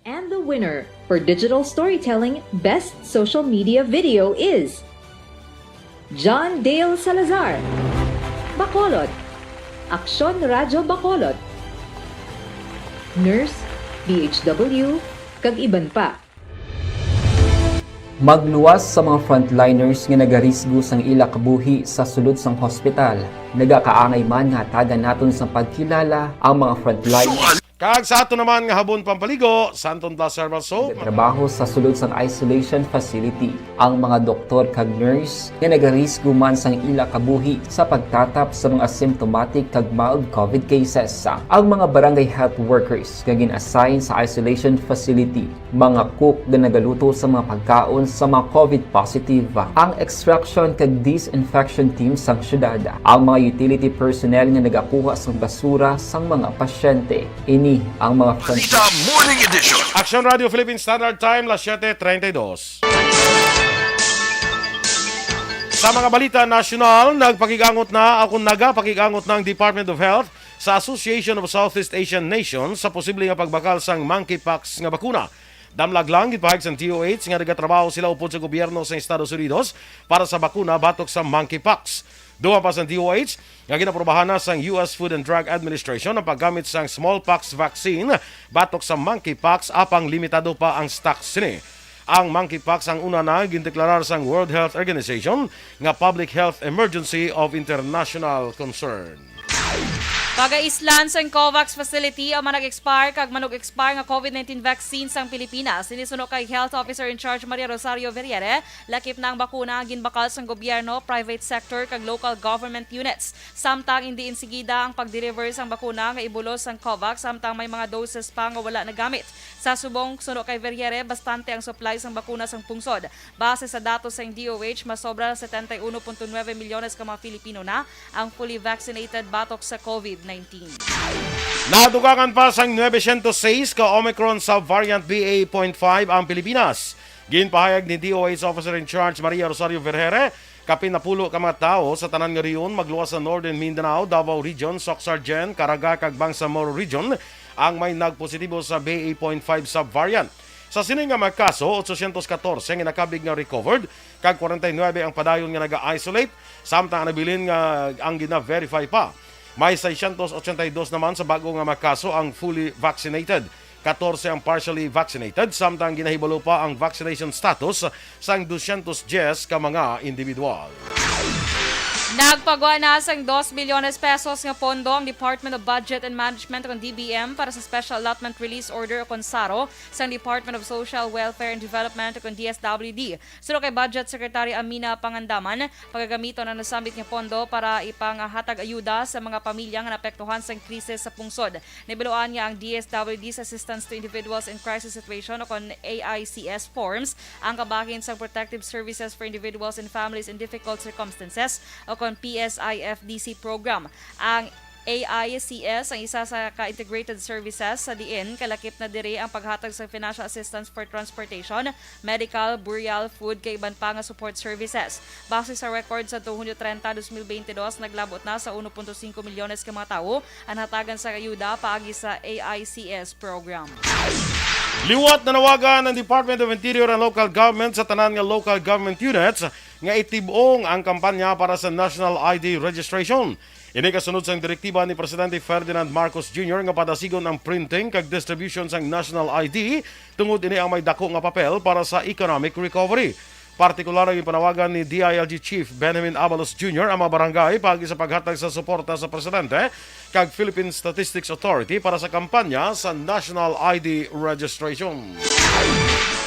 And the winner for digital storytelling best social media video is John Dale Salazar, Bacolod, Aksyon Radyo Bacolod, Nurse, D H W, kag iban pa. Magluwas sa mga frontliners nga nagarisgo sang ila kabuhi sa sulod sang hospital. Nagakaangay man nga hatagan naton sang pagkilala ang mga frontliners. Kag sa ato naman nga habon pampaligo, Santon Plus Herbal Soap. Trabaho sa sulod sang isolation facility, ang mga doktor kag nurse nga nagarisgo man sang ila kabuhi sa pagtatap sa mga symptomatic kag mild covid cases, ang mga barangay health workers nga gin-assign sa isolation facility, mga cook nga nagaluto sa mga pagkaon sa mga covid positive, ang extraction kag disinfection team sang syudad, ang mga utility personnel nga nagakuha sang basura sang mga pasyente. Ini ang mga Balita Morning Edition. Action Radio Philippine Standard Time, las siete treinta y dos. Sa mga balita nasyonal, nagpakig-angot na, o kung nagapakig-angot na ang Department of Health sa Association of Southeast Asian Nations sa posible nga pagbakal sang monkeypox nga bakuna. Damlag lang, gipahayag sang D O H nga nagatrabaho sila upod sa gobyerno sa Estados Unidos para sa bakuna batok sa monkeypox. Dugang pa sang D O H nga ginaprobahan na sang U S Food and Drug Administration ang paggamit sang smallpox vaccine batok sa monkeypox, apang limitado pa ang stock sini. Ang monkeypox ang una na gindeklarar sang World Health Organization nga public health emergency of international concern. Pagaislan sang COVAX facility ang mga nag-expire kag manug-expire nga covid nineteen vaccine sang Pilipinas. Ini suno kay Health Officer in Charge Maria Rosario Verriere, lakip na ang bakuna ang ginbakal sang gobyerno, private sector, kag local government units. Samtang indi insigida ang pag-deliver sang bakuna nga ibulos sang COVAX, samtang may mga doses pa nga wala nagamit. Sa subong, suno kay Verriere, bastante ang supply sang bakuna sang pungsod. Base sa datos sang D O H, mas sobra setenta y uno punto nuebe milyones ka mga Filipino na ang fully vaccinated batok sa covid nineteen. Nadugangan pa sang nuebe siyentos sais ka Omicron subvariant B A point five ang Pilipinas. Ginpahayag ni D O H Officer in Charge Maria Rosario Vergere, kapin napulo ka mga tawo sa tanan nga rehiyon, magluwas sa Northern Mindanao, Davao Region, Soccsksargen, Caraga, kag Bangsamoro Region, ang may nagpositibo sa B A point five subvariant. Sa sini nga mga kaso, otsosyentos katorse ang ginakabig nga recovered, kag kwarenta y nuebe ang padayon nga naga-isolate, samtang ang nabilin nga ang gina-verify pa. May seiscientos ochenta y dos naman sa bago nga mga kaso ang fully vaccinated, katorse ang partially vaccinated, samtang ginahibalo pa ang vaccination status sang dosyentos dyes ka mga individual. Nagpagwa na sang dos milyones pesos nga pondo ang Department of Budget and Management o D B M para sa Special Allotment Release Order o kon SARO sang Department of Social Welfare and Development o kon D S W D. Suno kay Budget Secretary Amina Pangandaman, pagagamiton ang nasambit nga pondo para ipanghatag ayuda sa mga pamilya nga naapektuhan sang krisis sa pungsod. Nahibaluan nga ang D S W D's Assistance to Individuals in Crisis Situation o kon A I C S forms ang kabahin sang Protective Services for Individuals and Families in Difficult Circumstances o kon P S I F D C program. Ang A I C S ang isa sa ka integrated services sa diin kalakip na diri ang paghatag sa financial assistance for transportation, medical, burial, food, kag iban pa nga support services. Base sa record sa Hunyo treinta, dos mil beintidos, naglabot na sa uno punto singko milyones ka mga tawo ang nahatagan sa ayuda paagi sa A I C S program. Liwat nanawagan ang Department of Interior and Local Government sa tanan nga local government units nga itib-ong ang kampanya para sa National I D registration. Ini kasunod sang direktiba ni Presidente Ferdinand Marcos Junior nga padasigon ang printing kag distribution sang National I D, tungod ini ang may dako nga papel para sa economic recovery. Partikular nga ginpanawagan ni D I L G Chief Benjamin Abalos Junior ang mga barangay paagi sa paghatag sa suporta sa Presidente kag Philippine Statistics Authority para sa kampanya sa National I D registration.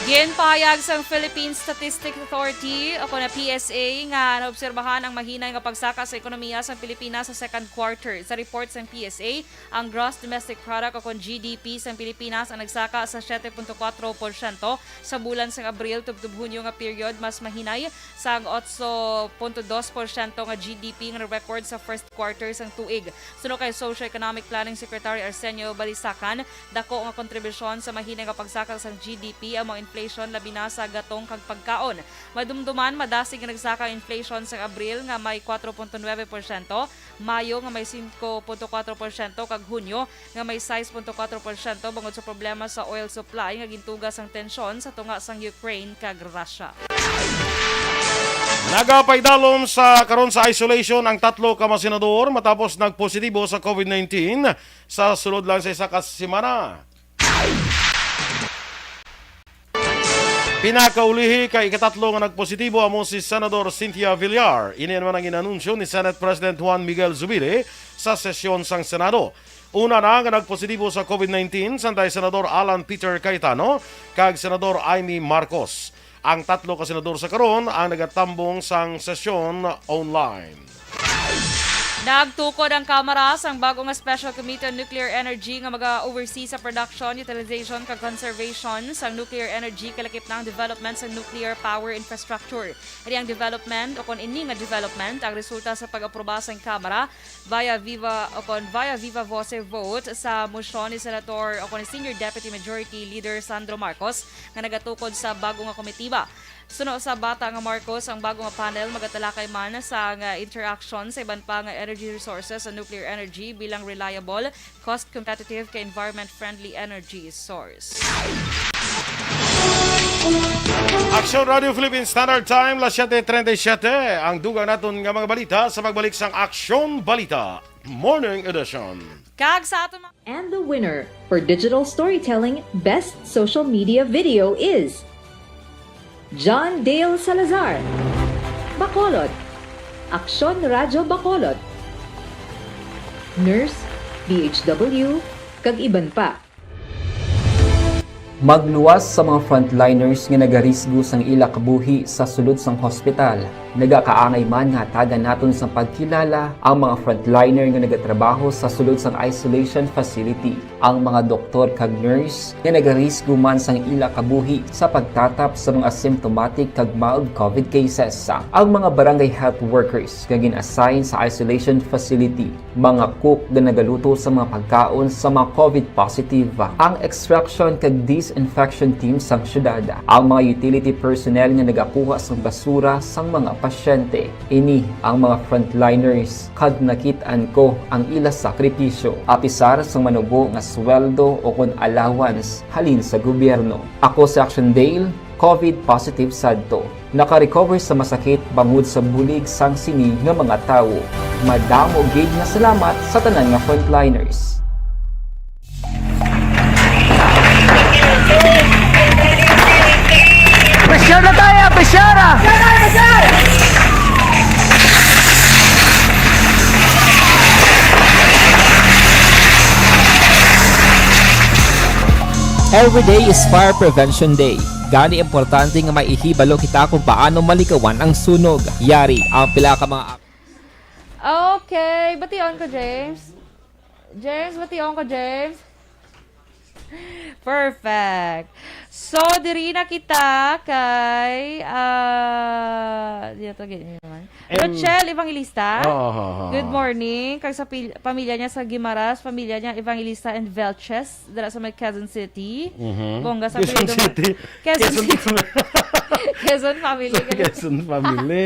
Ginpahayag sang Philippine Statistics Authority o kon P S A nga naobserbahan ang mahinay nga pagsaka sa ekonomiya sa Pilipinas sa second quarter. Sa report sang P S A, ang gross domestic product o kon G D P sang Pilipinas ang nagsaka sa siete punto kuwatro porsyento sa bulan sang Abril tubtob Hunyo nga period, mas mahinay sang otso punto dos porsyento nga G D P nga na-record sa first quarter sang tuig. Suno kay Socio-Economic Planning Secretary Arsenio Balisacan, dako nga kontribusyon sa mahinay nga pagsaka sang G D P ang mga inflation, labi na sa gatong kag pagkaon. Madumduman, madasig nga nagsaka ang inflation sang Abril nga may kuwatro punto nuebe porsyento, Mayo nga may singko punto kuwatro porsyento, kag Hunyo nga may sais punto kuwatro porsyento bangod sa problema sa oil supply nga gintuga sang tensyon sa tunga sang Ukraine kag Russia. Nagapaidalom sa karon sa isolation ang tatlo ka mga senador matapos nagpositibo sa COVID nineteen sa sulod lang sa isa ka semana. Pinakaulihi kay ikatatlo nga nagpositibo amo si Senador Cynthia Villar. Ini naman ang inanunsyo ni Senate President Juan Miguel Zubiri sa sesyon sang Senado. Una na nga nagpositibo sa COVID nineteen, sanday Senador Alan Peter Cayetano kag Senador Imee Marcos. Ang tatlo ka senador sa karon ang nagatambong sang sesyon online. Nagtukod ang Kamara sang bago nga Special Committee on Nuclear Energy nga maga-oversee sa production, utilization, kag conservation sang nuclear energy, kalakip na ang development sang nuclear power infrastructure. Ini ang development, o kon ini nga development, ang resulta sa pag-aproba sang Kamara via viva, o kon via viva voce vote sa motion ni Senator, o kon ni Senior Deputy Majority Leader Sandro Marcos nga nagatukod sa bago nga komitiba. Suno sa bata nga Marcos, ang bago nga panel magatalakay man sa nga interaction sa iban pa nga energy resources sa nuclear energy bilang reliable, cost-competitive, kag environment-friendly energy source. Aksyon Radio Philippine Standard Time, las siete treinta y siete. Ang dugang naton nga mga balita sa pagbalik sang Aksyon Balita Morning Edition. Kag sa aton mga And the winner for digital storytelling best social media video is John Dale Salazar, Bacolod, Aksyon Radyo Bacolod, Nurse, D H W, kag iban pa. Magluwas sa mga frontliners nga nagarisgo sang ila kabuhi sa sulod sang hospital. Nagakaangay man nga hatagan naton sang pagkilala ang mga frontliner nga nagatrabaho sa sulod sang isolation facility, ang mga doktor kag nurse nga nagarisgo man sang ila kabuhi sa pagtatap sa mga symptomatic kag mild COVID cases, ang mga barangay health workers nga gin-assign sa isolation facility, mga cook nga nagaluto sa mga pagkaon sa mga COVID positive, ang extraction kag disinfection team sang syudad, ang mga utility personnel nga nagakuha sang basura sang mga pasyente. Ini ang mga frontliners, kag nakit-an ko ang ila sakripisyo, apisar sang manubo nga sweldo o kon allowance halin sa gobyerno. Ako si Action Dale, covid positive sadto. Naka-recover sa masakit bangod sa bulig sang sini nga mga tawo. Madamo gid nga salamat sa tanan nga frontliners. Pressure na tayo, pressure ah! Every day is Fire Prevention Day. Gani, importante nga may ihibalo kita kung paano malikawan ang sunog. Yari ang pila ka mga ak- Okay, bation ko, James. James, bation ko, James. Perfect. So, diri na kita kay, ah, dito, ganyan naman. Em, Rochelle Evangelista. Oo, oo, oo. Good morning. Kag sa pil-, pamilya niya sa Guimaras, pamilya niya Evangelista and Velches, dira sa may Quezon City. Mhm. Bongga sa Quezon apelyido nga City. Quezon Quezon City. City. Quezon family. Quezon family.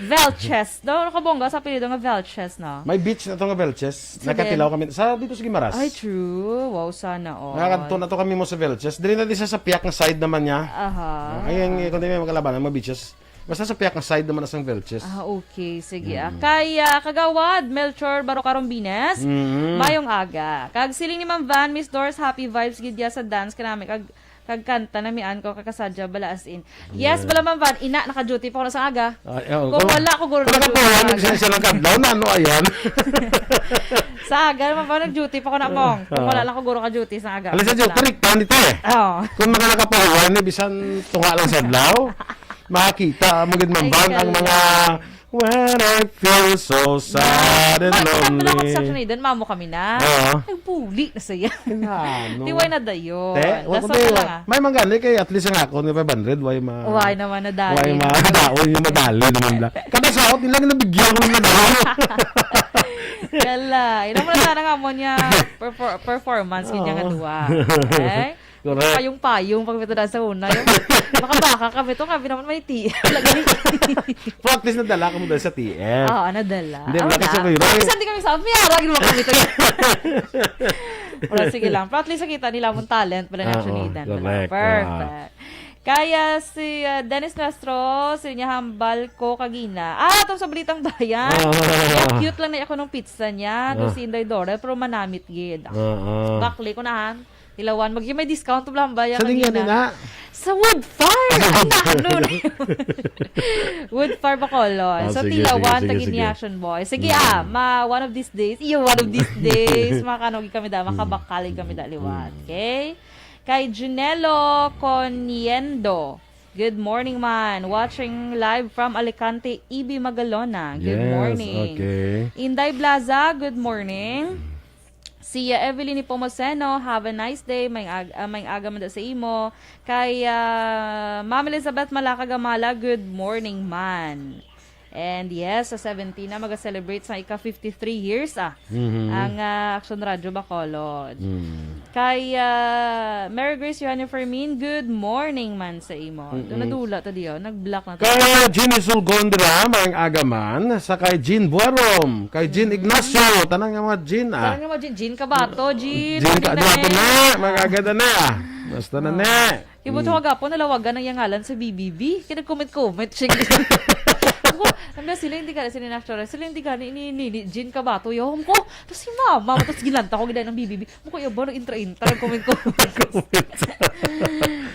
Velches. Daw, nakabongga sa apelyido nga Velches, no? May beach na to nga Velches. Sa Nakatilaw kami. Sa, dito sa Guimaras. Ay, true. Wow, sana all. Nakadto na to kami mo sa Velches. Dili na di sa, sa piyak nga side naman niya. Aha. Ay, ang, kung di may makalabanan, mga beaches. Basta sa piyak nga side naman na sang Velches. Ah, okay. Sige, ah. Mm. Kay, ah, Kagawad Melchor Baroca Rombines, Mm. mayong aga. Kag siling ni Ma'am Van, Miss Doris, happy vibes gid ya sa dance kanami. Kag, kag kanta na mian ko kakasadya bala as in. Yes, Yeah. bala, Ma'am Van, ina, naka-duty pa ko na sa aga. Ay, oh, Kung kung, wala ko, guro kung na-duty nakapuhay, sa aga. nagsisira lang kadlaw, na ano, ayan? Sa aga, Ma'am Van, nag-duty pa ko na, Mong. Kung Ah. wala lang ko, guro ka-duty sa aga. Alam sa Joker, Lang. Ikpan ito eh. Oo. Kung mga nakapuhay, na bisan tunga lang sa adlaw, makakita mo gid, Ma'am Ay, Van, ang kala. mga, "When I feel so sad and Ma-, lonely." Sa Siya Sinead, mamo kami na. Oo. Nagpuli na saya. Ano? Tiway na dayon. Te, wa ko Dasal na tayo. lang, ah. May manggani kay at least ang ako ni five hundred, why ma-, Why naman nadali? why ma-, daon yung madali naman bla. Kada sa ako, ilang nabigyan ko na daon. Kala, ina mo na sana nga mo niya perfor-, performance, yun niya nga Oo. duwa. Okay? Correct. Payong-payong pag may tanda sa una. Yung, baka-baka kami to, kami naman may tea. Lagi. Pero at least nadala ka mo dahil sa T F. Oo, nadala. Hindi, Oo wala ka na. sa Pero Roy. Minsan di kami sa, may arag naman kami to. Wala, sige lang. Pero at least nakita nila mong talent pala na Oo, Siya Sinead. correct. Perfect. Kaya si, ah, Dennis Nuestro, si niya hambal ko kagina. Ah, itong sa Balitang Bayan. Ah. Yung cute lang na ako nung pizza niya. Ah. Doon si Inday Dora, pero manamit gid. Ah, ah. Bakli ko na, ha? Tilawan, mag-, may discount lang ba yan Sa kanina? Lingani na? Sa Wood Fire! Ay, na, ano na yun? Wood Fire, Bacolod. Ah, So, sige, Tilawan, sige, sige, tagin ni sige. Action Boy. Sige, Mm. ah, ma, one of these days, iyo, one of these days, makanogi kami da, Mm. makabakali kami da, liwat. Mm. Okay? Kay Junelo Coniendo, good morning, man. Watching live from Alicante, Ibi Magalona. Good Yes, morning. okay. Inday Blaza, good morning. Si, uh, Evelyn Nepomuceno, have a nice day. May ag-, uh, may aga man daw sa imo. Kay, uh, Ma'am Elizabeth Malaca Gamala, good morning, man. And yes, sa seventeen na, mag-celebrate sa ika fifty-three years, ah, Mhm. ang, uh, Action Radio Bacolod. Mm. Kay, uh, Mary Grace Johanna Fermin, good morning man sa imo. Mm-mm. Doon nadula to diyo, nag-block na to. Kay Jeannie Sulgondra, maayong aga man. Sa kay Jean Buarom, kay Jean Mm. Ignacio, tanan nga mga Jean, ah. Tanan nga mga Jean, Jean Kabato, Jean, Jean ano Ka-, na Duato eh? na, mga agad na, ah. Basta na Ah. na. Yung buto Mm. kagapon, nalawagan ang iyang ngalan sa B B B. Kaya nag-comment-comment siya. Ako, ang biya sila, hindi ka na sila na-, sila, hindi ka ni, ni, ni, ni Jean Kabato, yung ko. Tapos si mama, tapos ginanta ko, ginawa ng B B B. Mo ko, "Yabo, nag-intra-intra, nag-comment-comment."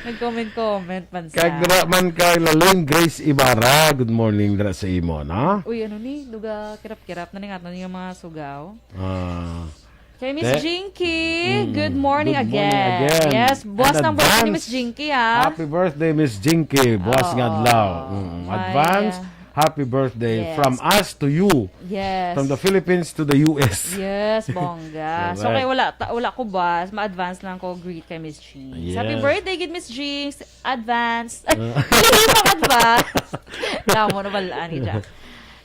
Nag-comment-comment man sa Kag dira man kay Lalong Grace Ibarra, good morning dira sa imo, no? Uy, ano ni? Duga, kirap-kirap na ning aton yung mga sugaw. Ah. Kay Miss Te- Jinky, Mm. good morning Good morning again. again. Yes, buwas And ng birthday ni Miss advance. Jinky, ah. Happy birthday, Miss Jinky. Buwas nga Oo. adlaw. Mm. May, Advance, ah, happy birthday Yes. from us to you. Yes. From the Philippines to the U S. Yes, bongga. So, Correct. kay wala, ta-, wala ko bas, ma-advance lang ko greet kay Miss Jeans. Yes. Happy birthday, gid, Miss Jeans. Advance. Uh. Dili pa advance. Damo na balaan ni Jack.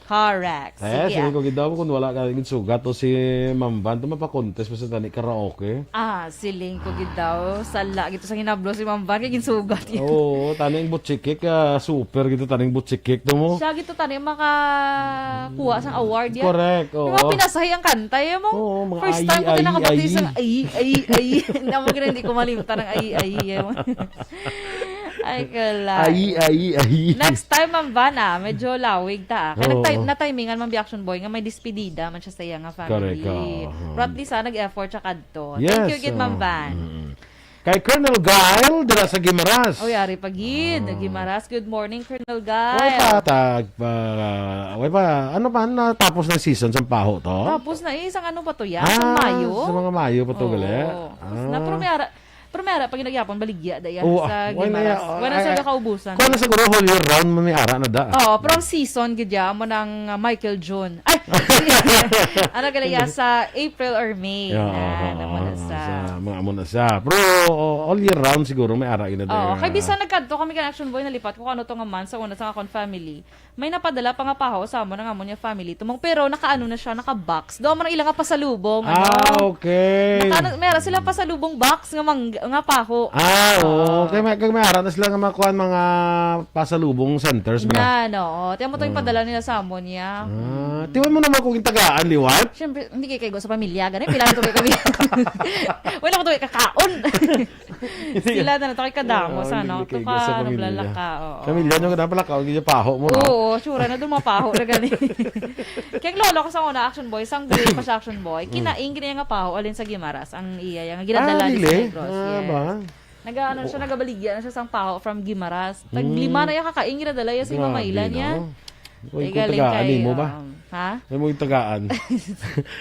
Correct. Eh, sige, siling ah. Ko gid daw, kung wala ka gid sugat to si Ma'am Van, to mapakontest pa sa tani karaoke. Ah, siling ko gid daw, sala gid to sa hinablo si Ma'am Van, kay ginsugat yun. Oo, taning butchikik, ah, super gid to, taning butchikik to mo. Siya gid to, tani makakuha sang award yan. Correct, oo. Di ba, pinasahi ang kanta, eh, mo? Oo, mga First time ko din nakabati sang ay, ay, ay. Hindi mo gina, hindi ko malimtan ang ay, ay, eh, mo. Ay, kalay. Ay, ay, ay. Next time, Ma'am Van, ah, medyo lawig ta, ah. Kay Oo. nagtay-, natimingan man bi Action Boy nga may despedida man siya sa iya nga family. Correct, oo. Pero at least, ah, nag-effort siya kadto. Thank Yes, you gid, Ma'am oo. Van. Mm. Kay Colonel Gail, dira sa Guimaras. Uy, ari pa gid. Oh. Guimaras, good morning, Colonel Gail. Way pa, tag, pa, way pa, ano pa, natapos na season sa Paho to? Tapos na eh, isang ano pa to yan? Sa Ah, Mayo? Sa mga Mayo pa to, Oo. gali? Tapos na, Ah. pero may ara-, pero may ara pa ginagyapon, baligya da yan Oo, sa ah, wala Guimaras. ya-, Wala ay, sa ay, kakaubusan. Kuha na siguro whole year round, may ara na da. Oo, pero ang season, gid yan, mo ng, ah, Michael June. Ay! Ano gali ya, sa April or May. Yeah, Na, oo, na mo na oo, sa sa mga amo na sa. Pero, oh, all year round siguro may ara ina Oo, there, kay ah. Bisan nagkadto kami kan Action Boy, nalipat ko kung ano to nga month sa una sa akon family. May napadala pa nga paho sa amo na nga amo niya family. Tumong, pero nakaano na siya, naka-box. Do mo na ila nga pasalubong, ano? Ah, okay. Naka-, may ara sila pasalubong box nga mang-, nga paho. Ah, oo. Oo. Kay may, kay may ara na sila nga mga kuan, mga pasalubong centers, bala. Na, no. Tiyan mo to yung Oo. padala nila sa amo niya. Ah, tiwan mo naman kung yung tagaan, liwat? Siyempre, hindi kay kaigo sa pamilya, ganun. Pila na to kay kami. Wala ko to kay kakaon. Sila na lang to kay kadamo Oo, sa, hindi no? kay Tuka, kaigo sa pamilya. Nablalaka, oo. Pamilya nyo, dapat lakaw, hindi nyo paho mo, no? Oo, sure na doon mapaho na gani. Kaya ang lolo ko sa una, Action Boy, sang buhay pa siya, Action Boy, Mm. kinain gini nga paho, alin sa Guimaras, ang iya, yung ginadala Ah, ni sa dili? Negros, Ah, yes. ba? Nag-ano siya, Oo. nagabaligya na siya sang paho from Guimaras. Tag Mm. lima na yung kakain, ginadala niya sa Grabe, mama ila niya. no? Uy, Ay, kung galing tagaan, kay, imo ba? um, ha? Ay, mo yung tagaan.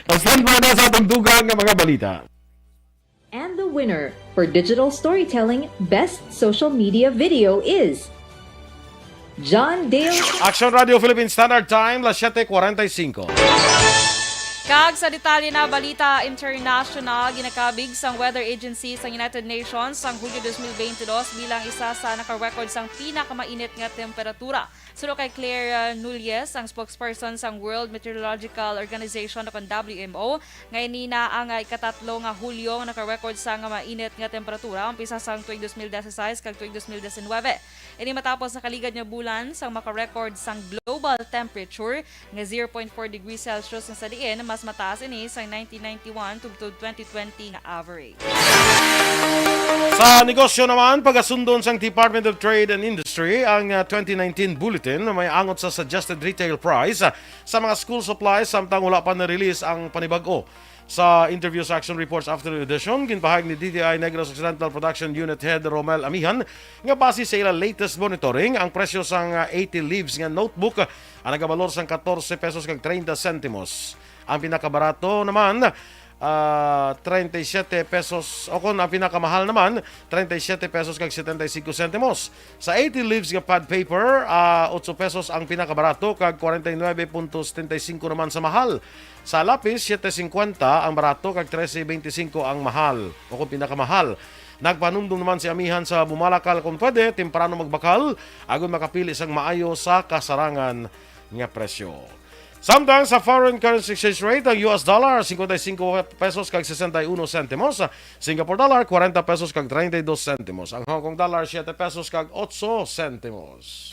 Ang standby na sa atong dugang nga mga balita. And the winner for digital storytelling best social media video is John Dale. Action Radio Philippine Standard Time, las siete cuarenta y cinco. Kag sa detalye na balita international, ginakabig sang Weather Agency sang United Nations sang Hulyo dos mil bente dos bilang isa sa naka-record sang pinakamainit nga temperatura. Suno kay Claire, uh, Nulles, ang spokesperson sang World Meteorological Organization o kon W M O, nga ini na ang, ah, ikatatlo nga Hulyo nga naka-record sang mainit nga temperatura, umpisa sang tuig dos mil diyesisais kag tuig dos mil diyesinuwebe. Ini matapos nakaligad nga bulan sang maka-record sang global temperature nga zero point four degrees Celsius, nga sa diin mas mataas ini sang nineteen ninety-one tubtob twenty twenty nga average. Sa negosyo naman, pagasundon sang Department of Trade and Industry ang, ah, twenty nineteen bulletin na may angot sa suggested retail price, ah, sa mga school supplies samtang wala pa na-release ang panibag-o. Sa interview sa Action Reports Afternoon Edition, ginpahayag ni D T I Negros Occidental Production Unit Head Romel Amihan nga base sa ila latest monitoring, ang presyo sang, ah, eighty leaves nga notebook, ah, ang nagabalor sang katorse pesos kag treinta sentimos. Ang pinakabarato naman, ah, treinta y siete pesos, o kon ang pinakamahal naman, treinta y siete pesos kag setenta y cinco sentimos. Sa eighty leaves nga pad paper, ah, otso pesos ang pinakabarato kag kwarenta y nuebe punto setenta y cinco naman sa mahal. Sa lapis, siete cincuenta ang barato kag trese veinticinco ang mahal, o kung pinakamahal. Nagpanumdum naman si Amihan sa bumalakal kung pwede, temprano magbakal, agon makapili sang maayo sa kasarangan nga presyo. Samtang sa foreign currency exchange rate, ang U S dollar, cincuenta y cinco pesos kag sesenta y uno sentimos, Singapore dollar, kwarenta pesos kag treinta y dos sentimos. Ang Hong Kong dollar, siete pesos kag otso sentimos.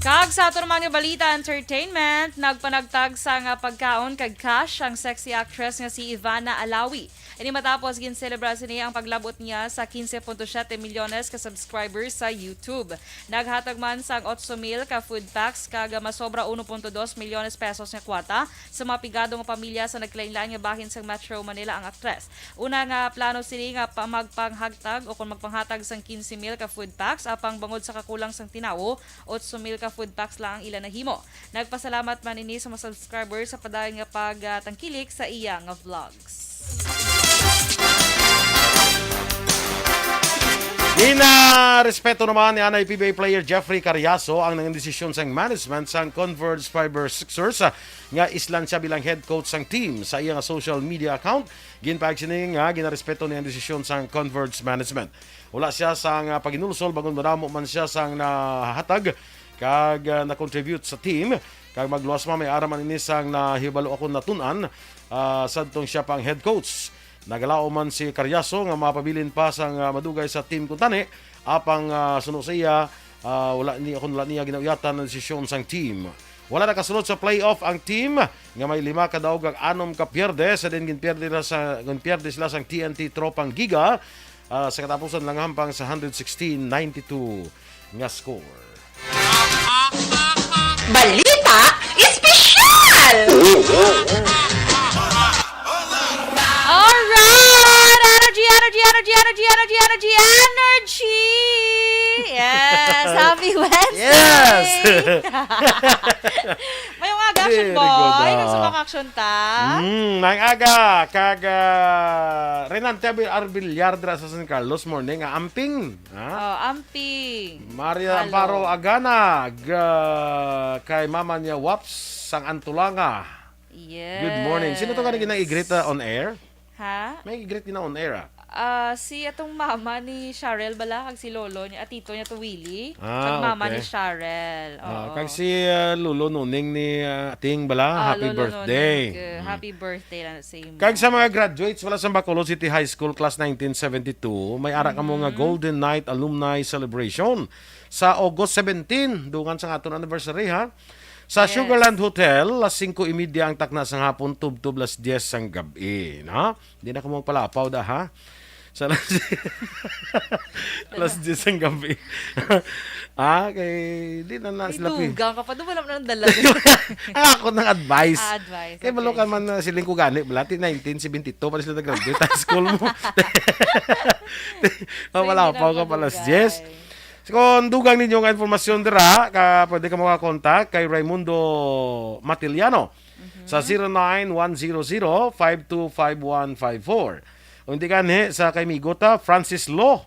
Kag sa aton mga balita entertainment, nagpanagtag sa nga pagkaon kag cash ang sexy actress nga si Ivana Alawi. Ini matapos ginselebra sini ang paglabot niya sa quince punto siete milyones ka subscribers sa YouTube. Naghatag man sang otso mil ka food packs kag masobra uno punto dos milyones pesos nga kwata sa mga pigado nga pamilya sa nagkalain-lain nga bahin sa Metro Manila ang aktres. Una nga plano sini nga pa-, magpanghagtag o kon magpanghatag sang quince mil ka food packs, apang bangod sa kakulang sang tinawo, otso mil ka food packs lang ang ila nahimo. Nagpasalamat man ini sa mga subscribers sa padayon nga pagtangkilik sa iya nga vlogs. Ginarespeto naman ni anay P B A player Jeffrey Cariaso ang nangin desisyon sang management sang Converge Fiber Sixers, ah, nga islan siya bilang head coach sang team. Sa iya nga social media account, ginpahayag sini nga ginarespeto niya ang desisyon sang Converge management. Wala siya sang, ah, paginulsol, bangod madamo man siya sang nahatag kag, ah, na-contribute sa team, kag magluwas man may ara man ini sang nahibalo akon natun-an, ah, sadtong siya pa ang head coach. Nagalaom man si Carriaso nga mapabilin pa sang, ah, madugay sa team kuntani, apang, ah, suno sa iya, ah, wala ni, akon wala niya ginauyatan ang desisyon sang team. Wala nakasulod sa playoff ang team nga may lima ka daog kag anom ka pierde, sa din ginpierde na sa, ginpierde sila sang T N T Tropang Giga, ah, sa katapusan lang hampang sa hundred sixteen ninety-two nga score. Balita Espesyal! Alright! Energy, energy, energy, energy, energy, energy, energy, energy! Yes! Happy Wednesday! Yes! Mayong aga, Action Very Boy! good, ah. Nagsubang action ta? Mm, maayong aga, kag, ah, Renante Abil-, Arbillar dira sa San Carlos, morning, ah, amping. Ha? Oh, amping. Maria Hello. Amparo Aganag, ah, kay mama niya Waps sang Antulanga. Yes. Good morning. Sino to gani ginang i-greet, ah, on air? Ha? May i-greet gina on air, ah. Ah, si atong mama ni Charel bala, kag si lolo niya, ah, tito niya to Willie, Ah, kag mama okay. Ni Charel. Ah, Oo. kag si, ah, Lolo Nuning ni, ah, Ating bala, Ah, happy Lolo birthday. Nuning, uh, Mm. happy birthday lang sa imo. Kag sa mga graduates wala sa Bacolod City High School Class nineteen seventy-two, may ara kamo nga Mm-hmm. Golden Night Alumni Celebration sa August seventeen, dungan sa aton anniversary, ha. Sa Yes. Sugarland Hotel, las singko y media ang takna sang hapon, tubtob las diyes sang gab-i, no? Di na kamo magpalapaw da, ha? Sa las, las diyes sang gab-i. Ah, kay di na na May sila pi- dugang ka pa. Doon wala mo nang dala. Ang ako nang advice. Ah, advice. Kay balo ka Okay. man na siling ko gani, bala, ti nineteen seventy-two pa sila nag-graduate high school mo. So, Wala hindi pa na ka pala, madugay. Jess. So, kung dugang ninyo nga informasyon dira, ka, pwede ka makakontak kay Raimundo Matiliano Mhm. sa zero nine one zero zero five two five one five four. O hindi gani, sa kay Migota, Francis Law.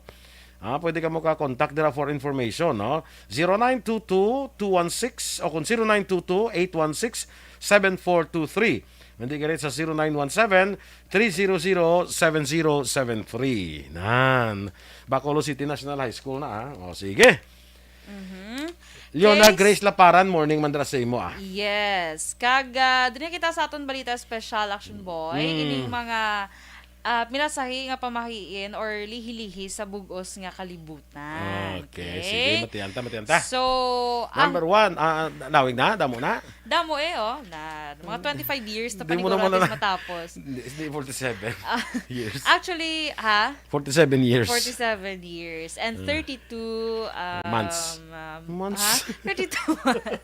Ah, pwede ka mo ka-contact dira for information, no? Zero nine two two two one six o kung zero nine two two eight one six seven four two three. Hindi gani sa zero nine one seven three zero zero seven zero seven three. Nan. Bacolod City National High School na, ah. O, sige. Mhm. Leona Case- Grace Laparan, morning man dira sa imo, ah. Yes. Kag, ah, diri kita sa aton balita special, Action Boy. Mm. Ining mga, ah, minasahi nga pamahiin or lihi-lihi sa bug-os nga kalibutan. Okay, sige, matianta, matianta. So, ang Number one, ah, nawig na, damo na. Damo eh, oh. Na, mga twenty-five years na Di mo naman panigurado na- matapos. Hindi, hindi forty-seven Ah, years. Actually, ha? Forty-seven years. Forty-seven years and Mm. thirty-two um, Months. um, Months. Ha? Thirty-two months.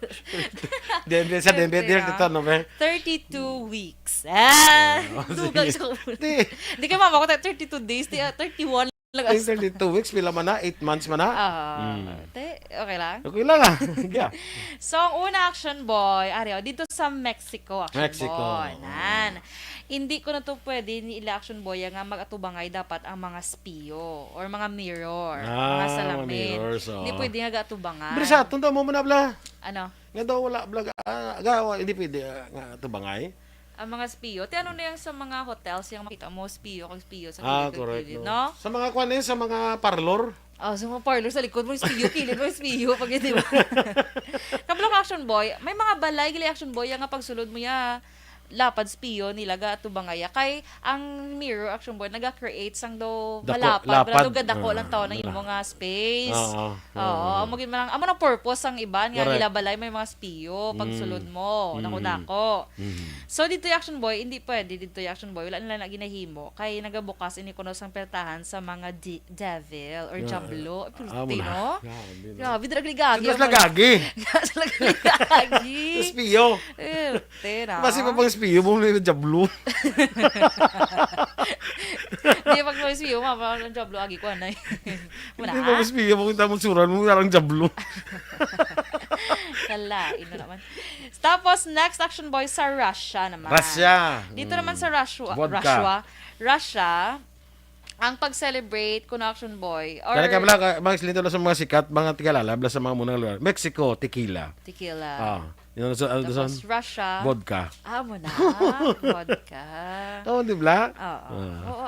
Denver, sa Denver, Thirty, thirty-two, no, be? Thirty-two weeks. Ah, Oh, dugang sige. sa Di. Di kay mama ko tayo thirty-two days, di, ah, thirty-one lang. Ay, thirty-two weeks, pila man na? Eight months man na? Ah, Mm. te, okay lang? Okay lang, ah. Yeah. So, ang una, Action Boy, ari, oh, dito sa Mexico, Action Mexico. Boy. Nan. Hindi ko na to pwede ni ila, Action Boy, nga mag-atubangay dapat ang mga spiyo or mga mirror, Ah, mga mga salamin. mirrors, oo. Hindi pwede nga gatubangay. Pero sa aton, tamo mo na, bla. Ano? Nga daw wala, bla, ah, ga, wa-, hindi pwede, ah, nga tubangay. Ang mga spiyo. Ti ano na yung sa mga hotels, yung makita mo, spiyo, kag spiyo sa Ah, kilid-kilid, correct, no? no? Sa mga kwan eh, sa mga parlor. Oh, sa mga parlor sa likod mo, spiyo, kilid mo, spiyo, pag di ba? Kabalo ka, Action Boy, may mga balay, gali, Action Boy, yung nga pagsulod mo ya, lapad spiyo nila, ga tubangaya. Kay ang mirror, Action Boy, naga-create sang do Dako, malapad, lapad. Pero do gadako Ah, lang tao na wala. imo nga space. Oo, Oo, amo gid man ang, amo nang purpose sang iban nga Correct. nila balay may mga spiyo pag Mm. sulod mo, Mm. dako-dako. Mhm. So dito yung Action Boy, hindi pwede dito yung Action Boy. Wala nila na ginahimo kay nagabukas ini kuno sang pertahan sa mga di- devil or Yeah. diablo. Ay, Ah, pulti, muna. no? Grabe, no? Grabe, drag ligagi. Mas lagagi. Mas lagagi. Spiyo. Pulti, no? Basi pa pang spiyo mo may diablo. Hindi, pag may spiyo, mama, ang diablo, agi ko, anay. Wala. Hindi mo spiyo mo, kita mo suran mo, parang diablo. Kalain na naman. Tapos, next, Action Boy, sa Russia naman. Russia. Dito Mm. naman sa Russia, Vodka. Russia, Russia, ang pag-celebrate kuno, Action Boy, or Kaya ka pala, ka- mga silito lang sa mga sikat, mga tigalala, bla sa mga munang lugar. Mexico, tequila. Tequila. Ah, yun sa, ano, Tapos sa Russia. Vodka. Ah, mo na. Vodka. Oh, di ba? Oo. Ah. Oo.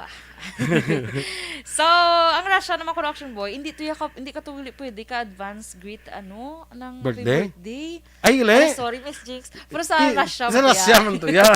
So, ang Russia naman, kuno, Action Boy, hindi to ya ka, hindi ka to pwede ka advance greet, ano, ng happy Birthday? birthday. Ay, gali? Ay, sorry, Miss Jinx. Pero sa Ti-, Russia sa man to Russia ya. man to, yeah.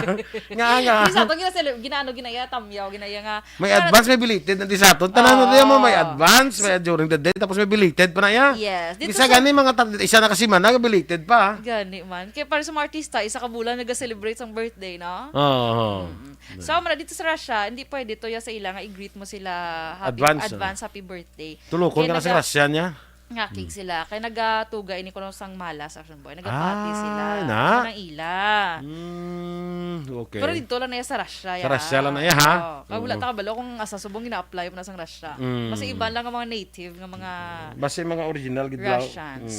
Nga, nga. Di sa aton, gina-, ginaano, ginaya, tamyaw, ginaya nga. May Pero advance, may belated, nanti sa aton. Tanan na Oo. Mo, may advance, may during the day, tapos may belated pa na, ya. Yes. Dito Bisa sa gani, mga tar-, isa na ka semana, belated pa. Gani man. Kaya para sa mga artista, isa ka bulan, nag-celebrate sang birthday, no? Oo. Mm. So, muna dito sa Russia, hindi pwede to ya sa ila nga i-greet mo sila happy, Advance, advance ah. happy birthday. Tulukon Kaya ka na sa naga- Russia niya? Nga, kig Hmm. sila. Kaya nagatuga ini kuno sang malas, Action Boy. Nagapati Ah, sila. na? Kanang ila. Mm, okay. Pero dito lang na iya sa Russia, Sa ya. Russia lang na iya, ha? Oo. Kaya wala Oo. ta kabalo kung asa subong gina-apply mo na sang Russia. Mm. Mas iba lang ang mga native nga mga Basta yung mga original gid daw. Russians.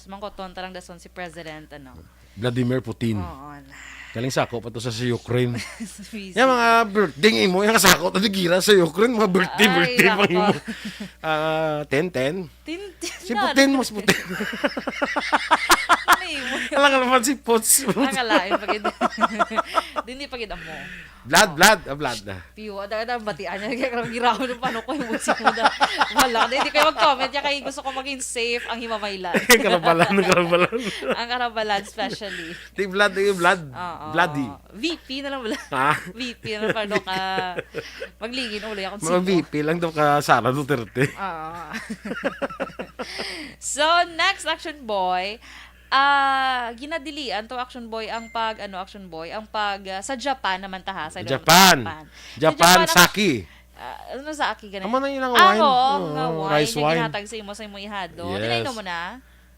Mm. Mangkoton tarang dason si President, ano. Vladimir Putin. Oo, na. Galing sako pa to sa, sa Ukraine. Busy. Yung mga birthday imo, yung sako to digira sa Ukraine, mga birthday, Ay, birthday pa nako. Imo. Ah, ten ten. Tin-, tin-, Si na, Putin, mas Putin. Ano imo? Alang naman si Puts. Ang kalain pa gid. Dili pa gid amo. Blood, blood, ah, blood. Piyo, ada, ada, batian niya. Kaya karang giraw ng paano ko yung musik mo na. Wala, di, di kayo mag-comment niya. Kaya gusto ko maging safe ang himamaylan. Karabalan, karabalan. Ang karabalan, especially. Di blood, di blood. Oo. Bloody. V P na lang wala. Ha? V P na lang, paano ka magligin ulo akong Mga sino. V P lang daw ka Sara Duterte. Oo. So, next, Action Boy. Ah, ginadilian to, Action Boy, ang pag, ano, Action Boy, ang pag, ah, sa Japan naman ta, ha, sa Japan. Japan. Sa Japan, Japan, ang sake. Ah, ano sa aki ganun? Amo na yun ang Ah, wine. Oo, Oo, nga wine rice nga wine. Ginhatag sa imo, sa imo ihado. Yes. Tinainom mo na?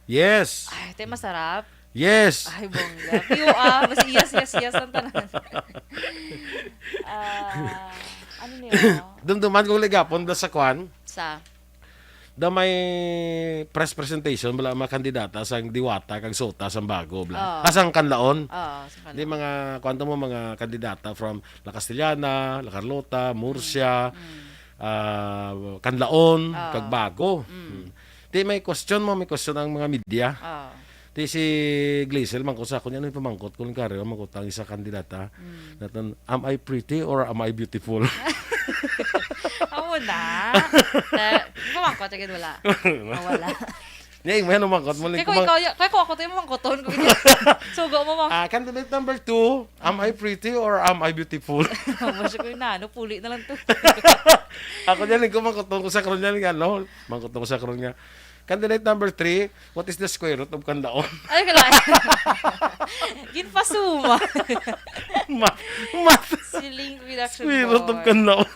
Yes. Ay, te, masarap. Yes. Ay, bongga. Piyo, ah, mas yes, yes, yes ang tanan. Ah, ano niyo? Dumduman kong ligapon, bla sa kwan. Sa? Da may press presentation, bla, mga kandidata sang Diwata kag SOTA sang bago, bla. Oo. Ah, sang Kanlaon. Oo, sa Di Kanlaon. Mga, kwanto mo, mga kandidata from La Castellana, La Carlota, Murcia, Mm. ah, Kanlaon, Oo. kag Bago. Mm. Mm. Di may question mo, may question ang mga media. Oo. Di si Gleisel, mangkot sa akon, ano yung pamangkot? Kung kari, mangkot ang isa kandidata. Mm. Natan, "Am I pretty or am I beautiful?" Amo na. Eh, pamangkot, agad wala. Wala. Oh, wala. Niya, yung ano, mangkot mo, Kaya kung ikaw, kaya kung ako, tayo mangkoton. Kung hindi, sugo mo, mang- Ah, candidate number two, "Am I pretty or am I beautiful?" Masya ko yun na, ano, puli na lang to. Ako dyan, yung kumangkoton ko sa karon yan, nga, no? Mangkoton ko sa karon nga. Candidate number three, "What is the square root of Kanlaon?" Ay, kala. Ginpasuma. Math. Math. Siling reduction Square root of board. Kanlaon.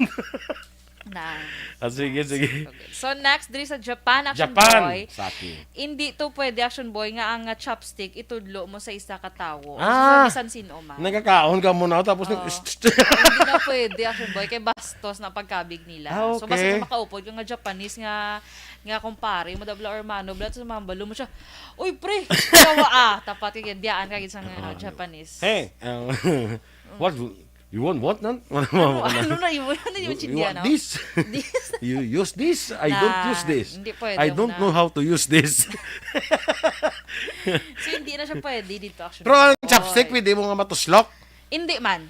Na. Ah, sige, sige. Okay. So, next, diri sa Japan, Action Japan. Boy. Sake. Hindi to pwede, Action Boy, nga ang, ah, chopstick itudlo mo sa isa ka tawo. Ah. Sa bisan sino man. Nagkakaon ka muna, tapos nag- Oo. Hindi na pwede, Action Boy, kay bastos na pagkabig nila. Ah, So, basta okay. Kung makaupod ka nga Japanese nga, nga kumpare mo, dabla or mano, bla, sa mga balo mo siya, "Uy, pre, kawa, ah." Tapat ka, biyaan ka gid sa nga, ah, Japanese. Hey, uh, what, you want what? Nan? Ano, ano na yun? Ano yun, You, you Chindiano? Want this? This? You use this? I don't Na, use this. Hindi pwede I mo don't na. Know how to use this. So, hindi na siya pwede dito, actually. Pero ang chopstick, Oy. Pwede mo nga matuslok? Hindi man.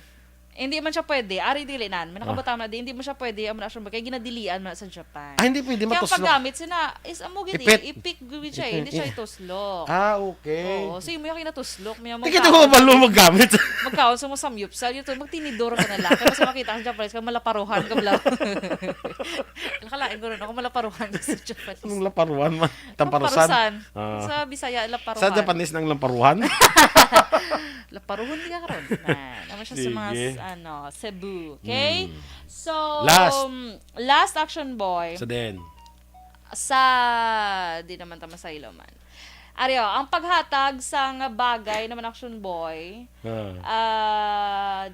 Hindi man siya pwede. Ari dili nan. May Ah. Nakabutang na di. Hindi mo siya pwede. Amo na siya. Kaya ginadilian mo na sa Japan. Ah, hindi pwede Kaya ang matuslok. Paggamit sina is amo gid Ipit. Eh. Ipik gid siya. Eh. Hindi siya Ipik. Ituslok. Ah, okay. Oo. So, yung mga kinatuslok. May mga Tika magkaon. Ito mga balo maggamit. Magkaon sa mga samyupsal. Yun to, magtinidor ka na lang. Kaya mas makita ang Japanese ka, malaparuhan ka bla. Nakalain ko rin ako, malaparuhan ka sa Japanese. Anong laparuhan, ma? Tamparusan? Tamparusan. Ah. Sa Bisaya, laparuhan. Sa Japanese nang laparuhan? Laparuhan di ka karon. Na, naman siya sa mga Sige. S-, ano, Cebu. Okay? Mm. So, Last. Um, last, Action Boy. Sa din. Sa, di naman ta masaylo man. Ari, oh, ang paghatag sa nga bagay naman, Action Boy. Ah. Ah,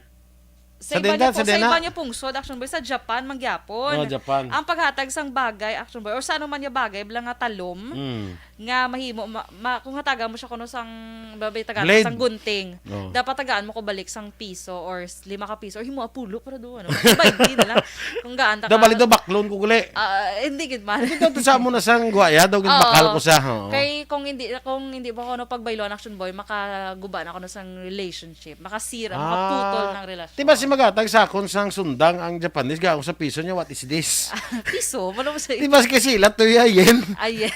sa Sa iba niya dindan, po, sa sa dina. Iba niya pungsod, Action Boy, sa Japan, mangyapon. Oh, Japan. Ang paghatag sang bagay, Action Boy, or sa anuman niya bagay, bala nga talom, Mm. nga mahimo, ma-, ma-, kung hatagan mo siya kuno sang, babay tagaan, Blade. Sang gunting, Oh. Dapat tagaan mo ko balik sang piso or s-, lima ka piso, or himo apulo para doon, ano? Baynte na lang. Kung gaan ta Da, ka balik daw, baklon ko gali. Ah, hindi gid man. Hindi daw to sa amo na sang guwaya, daw gid Oo. Bakal ko siya, oo. Kay kung hindi, kung hindi mo ko, ano, pagbayloan, Action Boy, makaguba na ko na sang relationship. Makasira, Ah. Makaputol ng relasyon. Di ba si Magatag sa akon sang sundang ang Japanese, gaon sa piso niya, "What is this?" Piso? Wala mo sa Di ba kasi sila to, "Yeah, yen." Ayen.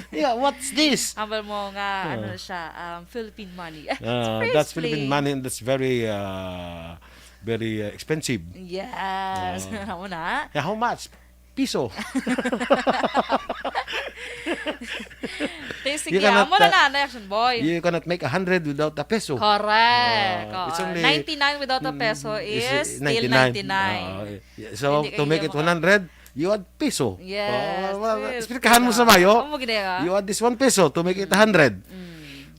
Yeah, "What's this?" Hambal mo nga, Ah. Ano siya, um, Philippine money. It's Ah, very that's Philippine explain. Money and that's very, uh, very, uh, expensive. Yes. Ah. Amo na. Yeah, how much? Piso. Te, sige, You cannot, amo na uh, na, na, Action Boy. You cannot make a hundred without a peso. Correct. Ah, it's Oo. only, Ninety-nine without a mm, peso is is still ninety-nine. Ninety-nine. Ah, yeah. So, Hindi to kayo make it maka- one hundred, you add peso. Yes, Oh, well, well, yes. Explikahan mo sa mayo. Amo gid, ah. You add this one peso to make it Mm. a hundred. Mm.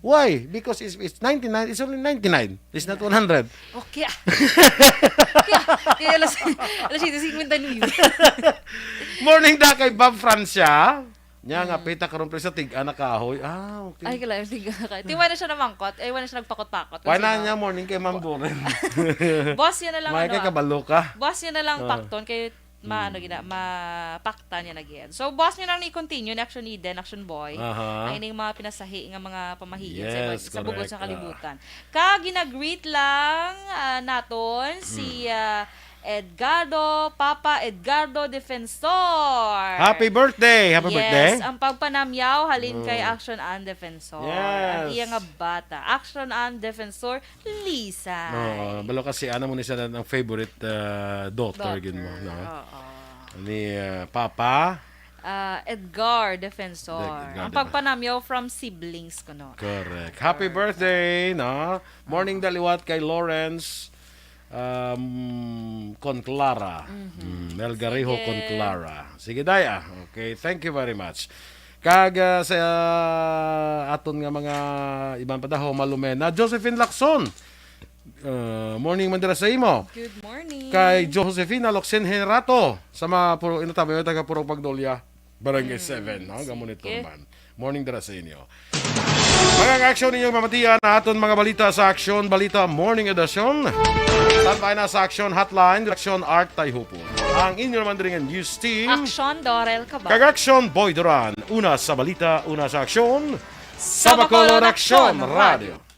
Why? Because it's, it's ninety-nine, it's only ninety-nine. It's not one hundred. Okay, ah. Okay, ah. Kaya alas, alas siyete cincuenta y nueve. Morning da kay Bob Francia. Nya nga, Mm. pita karon, pre, sa tig-a na kahoy. Ah, okay. Ay, kala, tig-a na kahoy. Di, wala na siya namangkot. Ay, wala na siya nagpakot-pakot. Wala Kasi na niya, morning kay Ma'am Bo-, Boren. Boss, yun na lang, May ano, kay ah. kabalo ka. Boss, yun na lang, Ah. pakton. Kay maano Mm. gina, mapaktan niya na gid. So, boss, niyo lang ni-continue ni Action Eden, Action Boy. Aha. Ang ining mga pinasahi nga mga pamahiin sa Yes, iba-, sa bugod correct. sa Ah. kalibutan. Kag gina-greet lang, ah, naton si, Mm. ah, Edgardo, Papa Edgardo Defensor. Happy birthday! Happy Yes, birthday! ang pagpanamyaw halin kay Mm. Action and Defensor. Ang Yes. iya nga bata, Action and Defensor Lisa. Oo, balo kasi, ano mo ni siya ang favorite, ah, daughter, Daughter, gid mo, no? Oo. Ni, ah, Papa? Ah, Edgar Defensor. Edgar Ang Defensor. Pagpanamyaw from siblings ko, no? Correct. Happy Correct. birthday, no? Morning, Ah. daliwat kay Lawrence, um, Conclara. Mhm. Mm, Melgarejo Sige. Conclara. Sige, Daya. Okay, thank you very much. Kag, ah, sa, ah, aton nga mga iban pa daw, Malumena, Josephine Lacson. Ah, morning man dira sa imo. Good morning. Kay Josefina Locsin Henerato, sa mga puro, ino tabi, taga Purok Magnolia, Barangay Mm, seven, no? Gamo ni sige. Turman. Morning dira sa inyo. Mga aksyon ninyo mamatian na aton mga balita sa Aksyon Balita Morning Edition. Standby na sa Aksyon Hotline, Aksyon Art Tayhupon. Ang inyo naman diri nga news team. Aksyon Dorel Cabal. Kag Aksyon Boy Duran. Una sa balita, una sa aksyon. Sa Sa Bacolod Bacolod Aksyon Aksyon Radio. Radio.